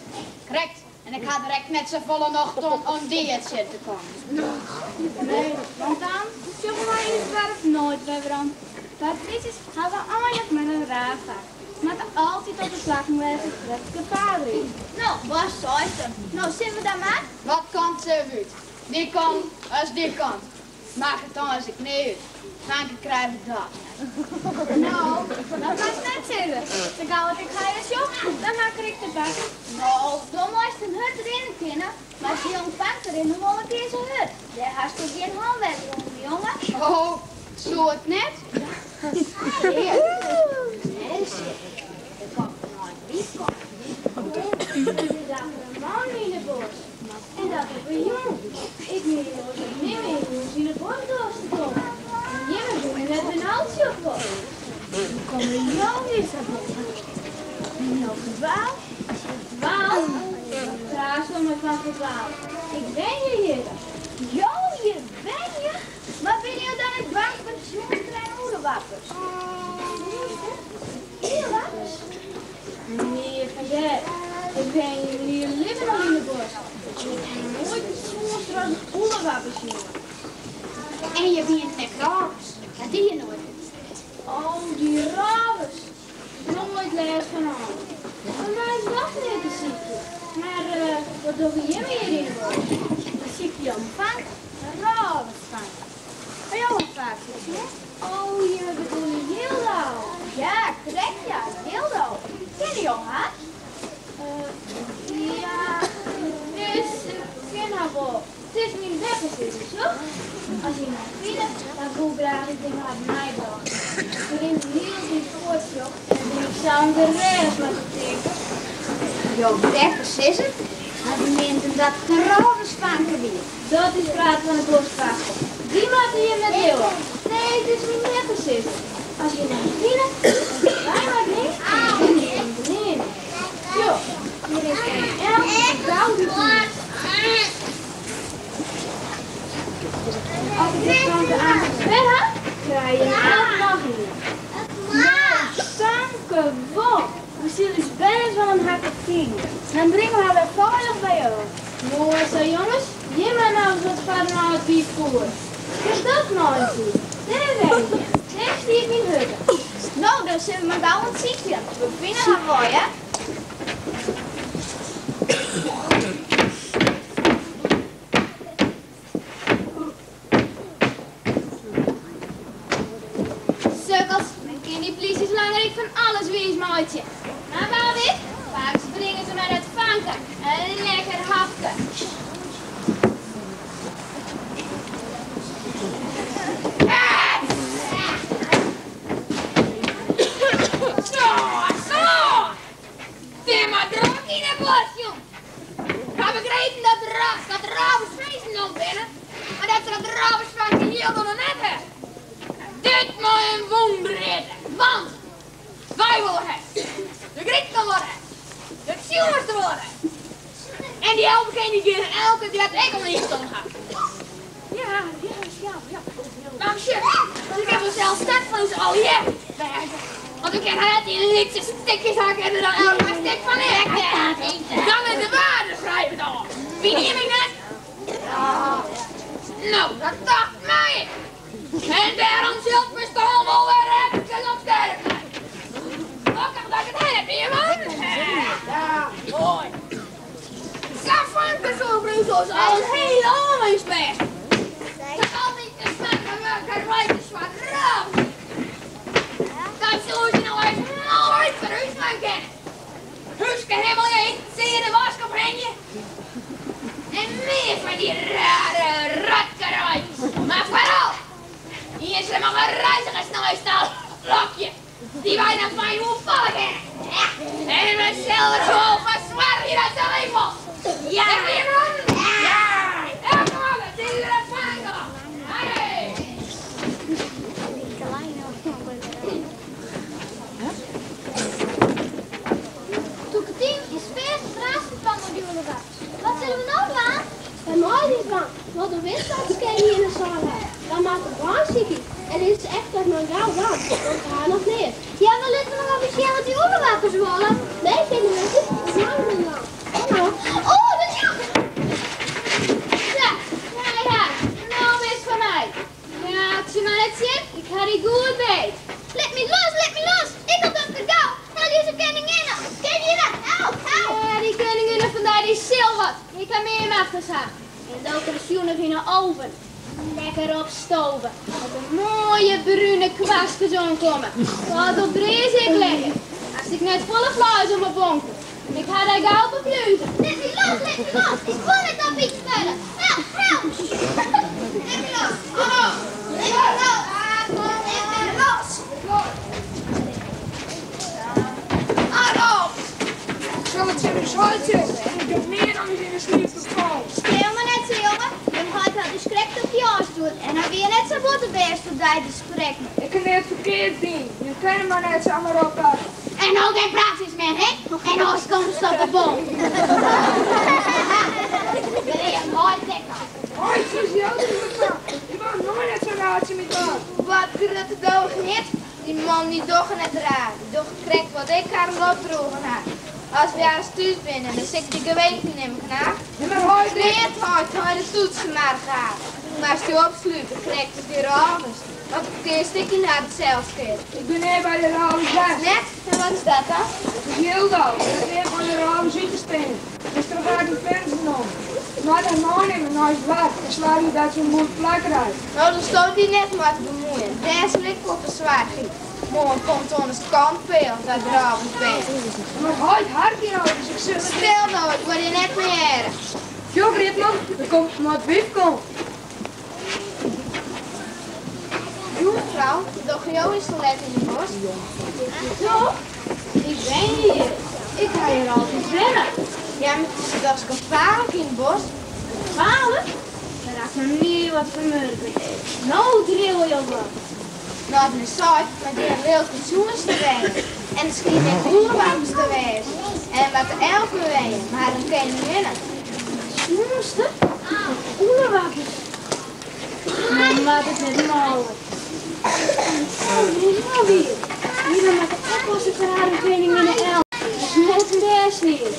krekt. En ik ha der ek net safolle nocht oan om dy it sit te kommen. Nee, want dan sjogge wy yn it doarp noait wer werom. Wy plysjes hawwe einlik mar in raar fak. Moatte altyd op de plakken wêze wêr't it gefaar is. No, wat seist dan? No, sille we dan mar? Wat kant sille we út? Dy kant as dy kant. Makket eins ek neat út. Fanke krije we dochs net. No, dat moatst net sizze. Sa gau as ik har sjoch, dan ha ik har ek te pakken. No, do meist in hurd rinne kinne, mar sa'n jong fanke rinne wol in kear sa hurd. Dêr hasto gjin hânwetter oan, jonge. Oh, soe it net? Hear, dêr is se. Der komt in ein wyf kommen. Der is achter in man yn 'e bosk. En dat op 'e jûn. Ik mien oars dat nimmen yn jûns yn 'e bosk doarst te kommen. En jimme binne net benaudsje of wat? Hoe komme jo hjir sa boppe? Binne jo ferdwaald? Ferdwaald? Wat praatsto mei fan ferdwaald? Ik wenje hjir. Jo hjir wenje? Mar binne jo dan net bang foar de tsjoenster en oelewappers? Tsjoenster? Oelewappers? Neat fan heard. Ik wenje myn hiele libben al yn de bosk en ik ha noch noait in tsjoenster as in oelewapper sjoen. En je wienen ek rôvers, dat die je noait. Oh, dy rôvers. Noait lêst fan hân. Foar my is dochs neat te sykjen. Mar wat dogge jimme hjir yn de bosk? We sykje jong fanke, in rôversfanke. Ha jo al faker sjoen? Oh, jimme bedoele Jildau? Ja, krekt ja, Jildau. Kenne jo har? Ja, wis, ik ken har wol. It is myn beppesizzer, sjoch. As jim har fine, dan woe ik graach dat jim har by my brochten. Ik rin de hiele tiid fuort, sjoch, en dan bin ik sa ûngerêst moat ik tinke. Jo beppesizzer? Mar wy mienden dat it in rôversfanke wie. Dat is praat fan de boskwachter. Dy moatte jim net leauwe. Nee, it is myn beppesizzer. As jim har fine, dan by my bringe, dan kin ik jim beleanje. Sjoch, hjir is foar elk in gouden tiid. As ik dit fanke aansens wer ha, krije jim elk noch ien. No, tankewol. We sille ús bêst wol in hak op fine. Dan bringe we har wer feilich by jo. Moai sa jonges, jim ha no ris wat foar in âld wyf oer. Sjoch dat no eens út. Dêr wenje. Dêr stiet myn hutte. No, dan sille we mar gau oan it sykjen. We fine har wol, hear. Sukkels, men kin dy plysjes langer ek fan alles wiis meitsje. Mar wa wit, faaks bringe se my dat fanke in lekker hapke. Zo, zo! Het is mar drok yn 'e bosk, jong. Ik ha begrepen dat dat rôvers finzen nommen binne, mar dat se dat rôversfanke Jildau noch net ha. Dit mei in wûnder hjitte, want wy wolle ha, de Grytman wol ha, de tsjoenster wol ha. En dy elfenkening dy gean elke die hat ek al in ynstân ha. Ja, ja, ja, ja. Mar sjoch, want ik ha wol sels start fan ús allegear wêze. Want we kinne har net yn lytse stikjes hakke en der dan elk mar stik fan ite. Dan is de waarde frij bedôf. Fine jim ek net? No, dat tocht my ek. En dêrom sil it ferstân wol wer efkes op skerp lizze. Lokkich dat ik it heb, hè, man? Ja, moai. Sa'n fanke soe Brussels al in hiele oanwinst wêze. Sa't altyd de swarte wurker leit de swarte rôf. Dat soe se no eins noait foar húsman kinne. Húske himmelje, itensiede, wask ophingje. En Die rare rotkerij. Maar vooral, hier is er nog een reizigers naar lokje. Die wij dan fijn hoe vallen kennen. En we zullen gewoon van zwaar hier uit de lepel. Ja, man. Ja. Ja, kom op, het is er een Hey. Toeketien is veers van de Wat zullen we nou doen? Bij mij is van, wat de wetenschap hier in de zaal. Dan maakt de baanziekie. En is echt dat nog gauw dan, want we gaan nog meer. Ja, we laten nog officieel die onderwapens rollen. Nee, geen mensen, dat maken we dan. Oh, dat is Ja, ja, ja. Nou is van mij. Ja, ik zie maar net zien. Ik ga die goed bij. Let me los, let me los. Ik had ook de gauw. Nou, deze koninginnen. Koninginnen, help, help. Ja, die koninginnen vandaar die zil wat. Ik kan meer machten zijn. En ook de schoenen in de oven. Lekker opstoven. Met een mooie brune kwastjes komen. Laat op drie ik leggen. Als ik net volle fluis op mijn bonken. En ik ga daar gauw op pluizen. Let me los, let me los. Ik wil net op iets spelen. Help, help. Let me los. Oh, let me los. Let me los. Adolf! Ik zal het zeggen, zwaartjes. Ik heb meer dan eens in de sliep gevallen. Stil maar net zo, jongen. Dan gaat hij dus correct op je as doen. En dan weer net zo best op die dus correct. Ik kan het verkeerd doen. Je kan maar net zo maar op. En ook geen praatjes meer, hè? En als komt op de bom. Wil je mooi lekker? Hoi, zus, je mag nooit net zo raadje met wat. Wat grote doog niet? Die man die doch net raar. Die doch krek wat ik haar opdroegen had. Als we aan thuis binnen, dan zit ik de geweten in mijn knaap. Ja, maar hoi, dit houdt hij de toetsen maar gaat. Maar als die opsluit, dan krekt het weer anders. Want het eerst ik naar het zelfkeer. Ik ben hier bij de Ravens weg. Net? En wat is dat dan? Dat is Hildo. Ik ben hier van de Ravens uit te spelen. Dus er gaat een pensen om. Maar dat meenemen naar is waar. En sla je dat zo'n mooi plak eruit. Nou, dan stoot hij net maar te bemoeien. Daar is ik op een zwaar Morgen komt onder het kampeel dat de Ravens ben. Maar hoi, het hier nou, dus ik zeg... Stil nou, ik word je net meer erg. Jo, Grietman, er komt maar het wief komt. Vrouw, doch jou is zo let in de bos. Zo, ik ben hier. Ik ga hier altijd binnen. Ja, maar het is toch gevaarlijk in het bos. Gevaarlijk? Daar raakt me niet wat vermurken. Nou drill je wat. Nou, het is saai, maar die leuke zoens te wezen. En het schiet met boerenwapens te wezen. En wat de elfen wezen, maar dan koningin. Snoerste? Oerwapens. Nou, maak het net mogelijk. Oh, hier is nou weer. Hier met de oppassen voor haar koningin elf. Dat is net best niet.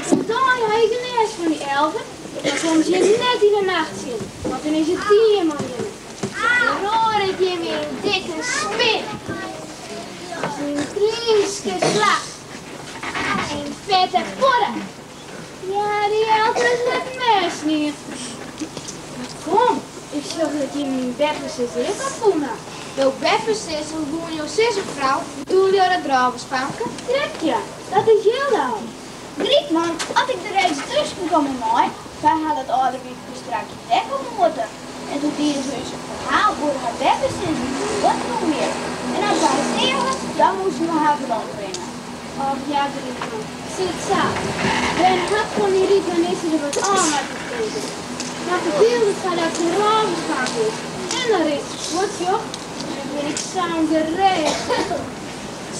Want dan heb ik de les van die elfen. Dan komen ze je net in de nacht zien. Want dan is het tien man. Dan hoor ik je in dikke spin. Een klinske slag. En vette porren. Ja, die elfen is net mes niet. Maar kom, ik zag dat je mijn beppe zit op voelen. Jo beppe is hoe woon jouw vrouw? Bedoel je dat ravenspanken? Trek ja, dat is heel Grietman, als ik de reis terug komen mooi, wij hadden het oude wiefje straks dek moeten. En toen die ze dus een verhaal voor haar beppe wat nog meer. En als wij tegen, dan moesten we haar brengen. Och ja, Grietman, zit zo. Ben had van die Rietman is er wat aan met te geven. Maar verbeeld het gaat dat ze ravenspank is. En dan is wat joh. Dan ben ik zo'n gerecht.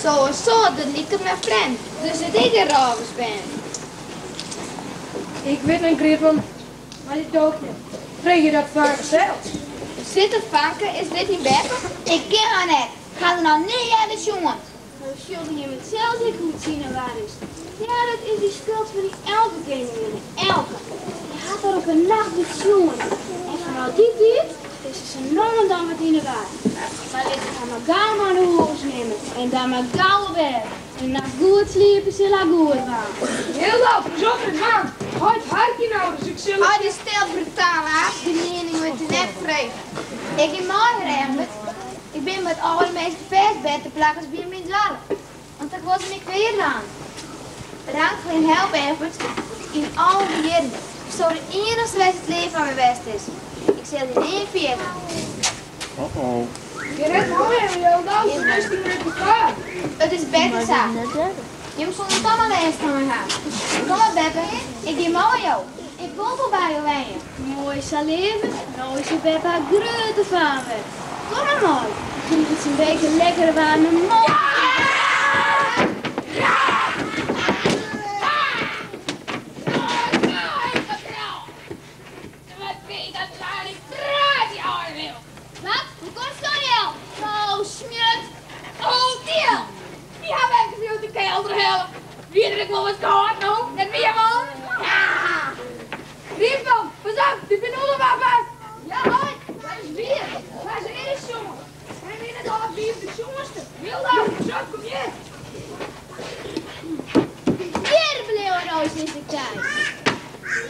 Zo en zo, dat liep het mijn vriend. Dus het ik een ravens ben. Ik weet niet, Grietman, maar dit ook niet. Vreeg je dat vaak zelf? Zit het vanken, is dit niet beppe? Ik ken haar net. Ga er nou niet uit de jongen. Nou, zullen je met zelf niet goed zien en waar is. Ja, dat is die schuld van die elke koningin. Elke. Die had daar op een nacht met jongen. En vanuit die tijd is ze nonnen dan wat in de waar. Maar ik ga maar gauw naar de huis nemen. En dan maar gauw weg. En na goed sliepen ze la goed waren. Heel lauw, pas op met man. Hoi, het hartje nou, dus ik zal... Oh, die stil brutaal, hè? Die mening wordt je net vregen. Ik in morgen, Rembert. Ik ben met alle meeste feestbed te plakken bij mijn dorp. Want ik was niet weer aan. Bedankt voor je help, Egbert. Yn al dy jierren bisto de iennichste wêr't it leaf foar my west is. Ik sil dy nea ferjitte. Je net moai en hielendal sa bist dyn grutte faar. It is better sa. Jim soenen toch mar lêst fan my ha. Kom op beppe, ik gean mei jo. Ik wol wol by jo wenje. Moai sa leave, no is jo beppe har grutte faam wer. Kom mar mei, dan kriget se in beker lekkere waarme molke. Wat? Hoe komst dan el? Oh, smjut! Oh, diel! Die ha ik even uit de kelder helle. Wie er ik wol wat kâld no? Net wie man? Ja! Grietman, pas op, die bin oelewappers! Ja, hoi, dat is wier. Maar ze is jongen. Hij wie net al wie op de jongste. Hilda, pas op, kom hier. Hjir bliuwe no sinds ik thuis.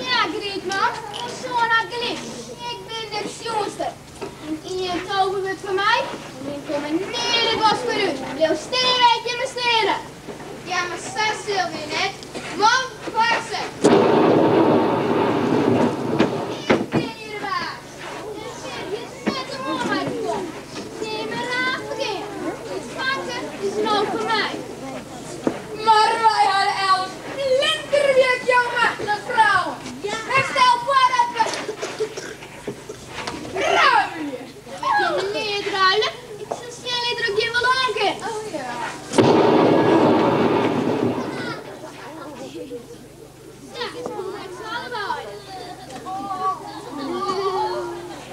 Ja, Grietman, myn soan hat gelyk. Ik bin de tsjoenster. En ien toverwurd fan my en jim komme nea de bosk mear út. Bliuw stean wêr't jimme steane. Ja, mar sa sil wy net. Man, pak se! Ik bin hjir de baas. Der sit hjir net om oan my te kommen. Neam my raar ferkeard. Dit fanke is no foar my. Mar wy hadden elts flinterwjuk, jonge, dat frou. Ik stel foar dat we ruilje. Wy kinne neat ruile. Ik sil sjen litte dat ik jim wol oan kin. Oh ja. Sa, lekker ze allebei.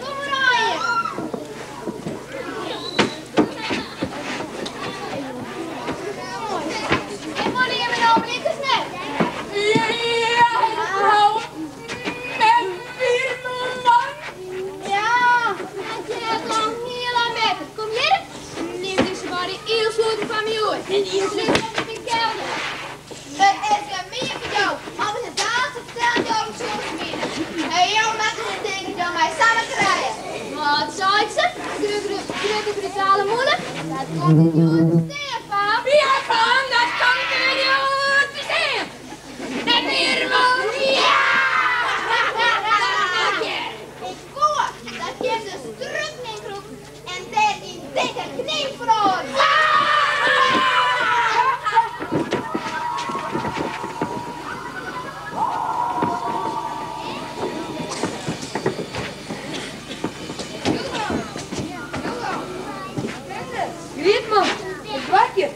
Kom mar aaien. En wolle jimme no blikkers net? Ja, frou. Met wier man. Ja, dat heart al hiel lang better. Kom hjir, nim dizze beide ielsloeten fan my oer. En slit op yn de kelder. It is gemien foar jo om ús it daalks te fertellen dat jo de tsjoenster binne. En jo moatte net tinke dat jo my samar krije. Wat seit se? Grutte brutale mûle? Dat komt dy hjoed te stean, faam. Ja, faam, dat komt dy hjoed te stean. Net mear, man. Ja! Ik koe dat jim de struken yn krûpen en dêr yn dikke knyn feroaren. Grietman, it doarkje.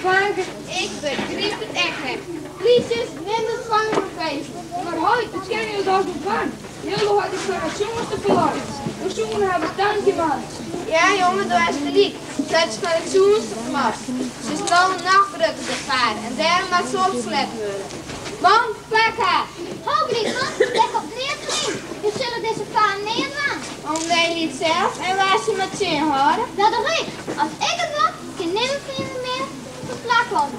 Fanke. Ik begryp it echt net. Plysjes, nim dat fanke mar fêst. Mar heit, wat kinne jo dochs noch dwaan? Hildo hat ús foar har tsjoenster ferlein. We soene har betankje moatte. Ja, jonge, do hast gelyk. Se hat ús foar de tsjoenster ferlost. Se is no in noch grutter gefaar en dêrom moat se opsletten wurde. Man, pak har! Ho, Grietman, dêr komt neat fan yn. Jo sille dizze faam neat dwaan. Om wy niet sels en wa se mar tsjinhâlde? Dat doch ik. As ik it doch, kin nimmen fan jimme mear op it plak komme.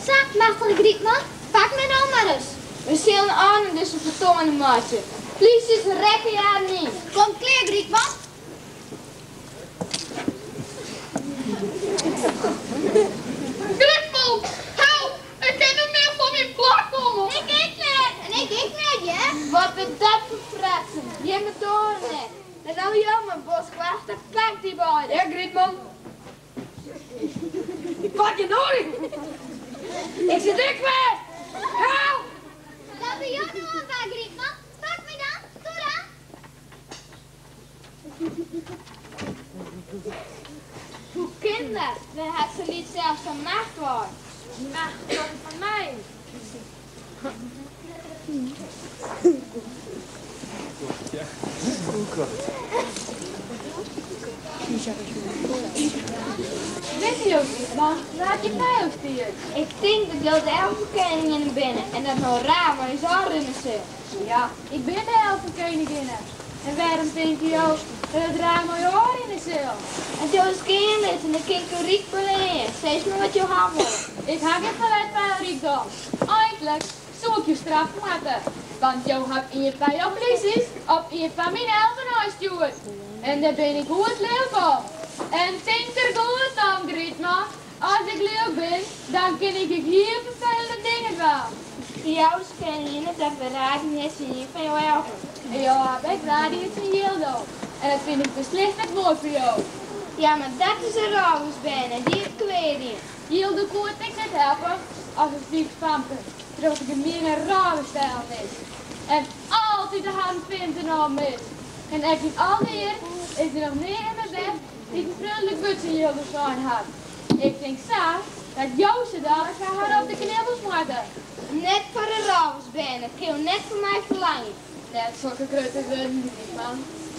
Sa, machtige Grietman, pak my no mar ris. We sillen ein oan dizze fertoaning meitsje. Plysjes, rekkenje harren yn. Kom klear, Grietman. Grietman, help! Ik kin net mear fan myn plak komme. Ik ek net. En ik ek net, hear. Wat binne dat foar fratsen? Jimme doare net. En no jonge, boskwachter, pak dy beide. Ja, Grietman. Ik pak je noai. Ik sit ek fêst. Help! Dat bin jo no oan bar, Grietman. Pak my dan. Toe dan. Hoe kin dat? Wêr hat se lyts sels sa'n macht wei? Dy macht komt fan my. Witte jo, Grietman, wa't hjir by jo stiet? Ik tink dat jo de elfenkeninginne binne en dat no raar mei ús ôfrinne sil. Ja, ik bin de elfenkeninginne. En wêrom tinke jo dat it raar mei ôfrinne sil? As jo ús gean litte, dan kin ik jo ryk beleanje. Sis mar wat jo ha wolle. Ik ha gjin ferlet fan jo rykdom. Eintlik soe ik jo straffe moatte, want jo hawwe ien fan jo plysjes op ien fan myn elfen ôfstjoerd. En dêr bin ik goed lilk om. En tink der goed om, Grietman. As ik lilk bin, dan kin ik ek hiel ferfelende dingen dwaan. Jou keninginne dat we raden net tsjin ien fan jo elfen. En jo hawwe ek raden tsjin Jildo. En dat fyn ik beslist net moai foar jo. Ja, mar dat is in rôversbern en dy hat kwea dien. Jildo koe it ek net helpe as it lyts famke troch de gemiene rôvers stellen is. En altyd de harren finzen nommen is. En ek yn al dy jierren is der noch nea immen west dy't in freonlik wurd tsjin Jildo sein hat. Ik tink sa dat jo sa dalik foar har op de knibbels moatte. Net foar de rôversbern, dat kin jo net fan my ferlangje. Net sokke grutte wurden, man.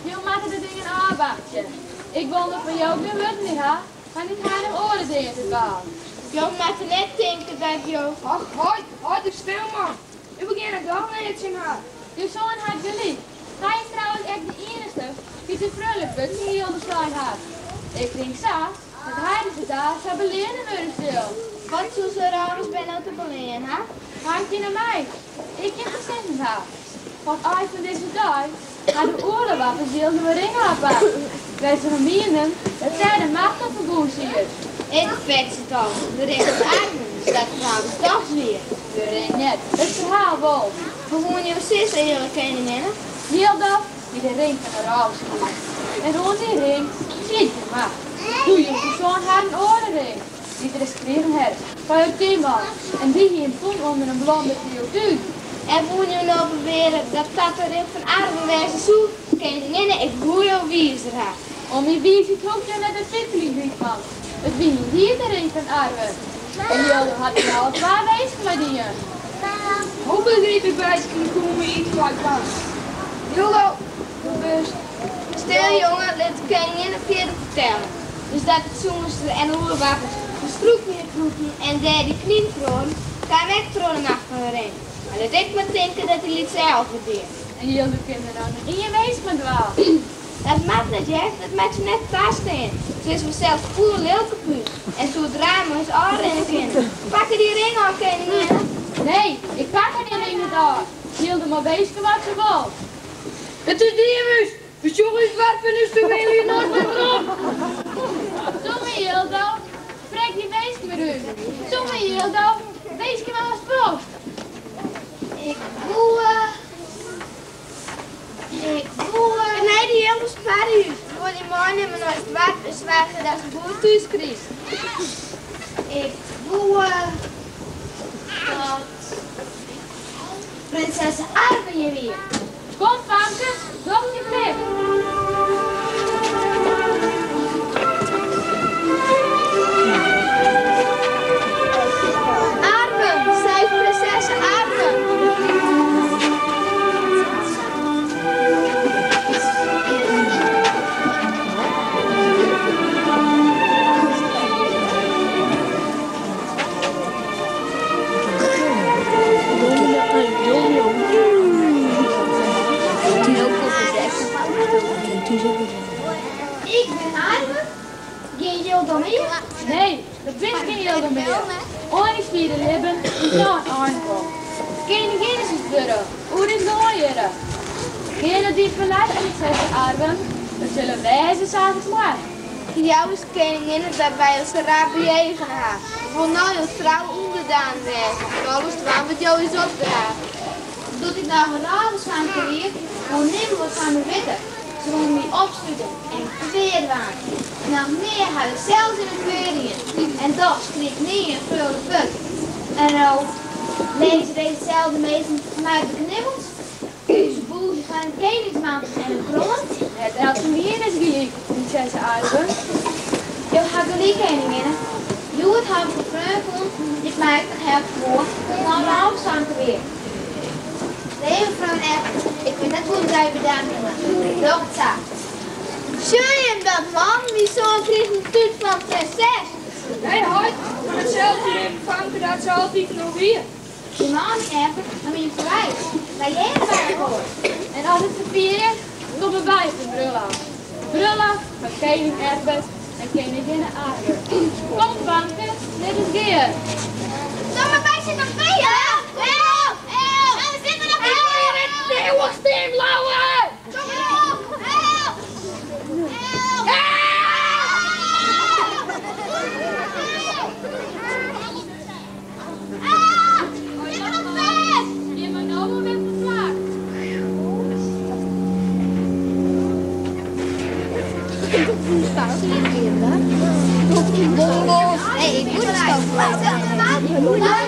Jo moatte de dingen ôfwachtsje. Ik wol noch fan jo gjin wurden mear ha, want ik ha noch oare dingen te dwaan. Jo moatte net tinke dat jo. Ach, heit, hâld ris stil, man. Jo begjinne dan neat tsjin har. Jo soan hat gelyk. Hy is trouwens ek de iennichste dy't in freonlik wurd tsjin Jildo sein hat. Ik tink sa dat hy dizze dei sa beleane wurde sil. Wat soe sa'n rôversbern no te beleanen ha? Harkje nei my, ik kin te sizzen ha. Want ein fan dizze dei ha de oelewappers Jildo in ring ôfpakt, wêr't se fan mienden dat dêr de macht oan ferbûn siet. Ik fets it al, de ring fan Arwen, dus dat ferhaal is dochs wier. De ring net, it ferhaal wol. Wat woene jo sizze, edele keninginne? Jildo hie de ring fan de rôvers krigen en oan dy ring siet gjin macht. Doe joech de soan har in oare ring, dy't er ris krigen hat fan jo túnman en dy hie him fûn ûnder in blom by jo tún. En woene jo no beweare dat dat de ring fan Arwen wêze soe? Keninginne, ik woe jo wizer ha. Oan myn wiisheid hoecht jo net te twifeljen, Grytman. It wie yndied de ring fan Arwen. En Jildo hat der no al twa winsken mei dien. Hoe begryp ik minsken koe my iets foar dwaan? Jildo, do bist. Stil jonge, lit de keninginne fierder fertelle. Dus dat it soenster en de oelewappers de strûken yn krûpten en dêr dy knyn feroaren, kaam ek troch de macht fan de ring. Mar lit ik mar tinke dat dy lytse elf it die. En Jildo kin der no noch ien winsk mei dwaan. Dat moat net, hear, dat moat je net tastean. Se is fansels poerlilk op ús en soe it raam mei ús ôfrinne kinne. Pak har dy ring ôf, keninginne. Nee, ik pak har dy ring net ôf. Jildo mei winskje wat se wol. It is dien, ús. We sjogge ús doarp en ús famylje noait mear werom. Toe mar, Jildo. Sprek dyn winsk mar út. Toe mar, Jildo. Winskje mar watst wolst. Ik woe. Ik woe. Nee, dy Jildo sparje ús. We wolle dy meinimme nei it doarp en soargje dat se goed thús krijst. Ik woe dat prinsesse Arwen hjir wie. Kom famke, doch dyn plicht. Arwen, sy is prinsesse Arwen. Ik bin Arwen. Gjin Jildo mear? Nee, dat bist gjin Jildo mear. Oan dyn swiere libben is no in ein komd. Keninginne silst wurde, oer dyn lân hjirre. Gean nei dyn paleis, prinsesse Arwen. It sil wêze sa't it moat. Jou ús keninginne dat wy jo sa raar bejegene ha. We wolle no jo trouwe ûnderdaan wêze en alles dwaan wat jo ús opdrage. Doe't ik noch in rôversfamke wie, woe nimmen wat fan my witte. Se woene my opslute en kwea dwaan. Noch nea haw ik sels immen kwea dien. En dochs krige ik nea in freonlik wurd. En no lizze dizze selde minsken my op de knibbels. Se bûgje foar in keningsmantel en in kroan. Net eltsenien is gelyk, prinsesse Arwen. Jo ha gelyk, keninginne. Hjoed haw ik in freon fûn dy't my ek noch helpe woe doe't ik noch in rôversfamke wie. Leave freon Egbert, ik wit net hoe't ik dy bedankje moat. Doch it sa. Sjoch jim dat, man? Myn soan kriget in tút fan prinses. Nee, heit, fan itselde libben famke dat se altyd noch wie. Dy man, Egbert, hat my in paleis. Wy hearre by elkoar. En as it safier is, komme wy op de brulloft. Brulloft fan kening Egbert en keninginne Arwen. Kom famke, lit ús gean. Kom mar, wy sitte noch by, Help! Help! Help! We sitte noch by! Eeuwig stean bliuwe! Kom mar op! Help! Help! Help! Dei!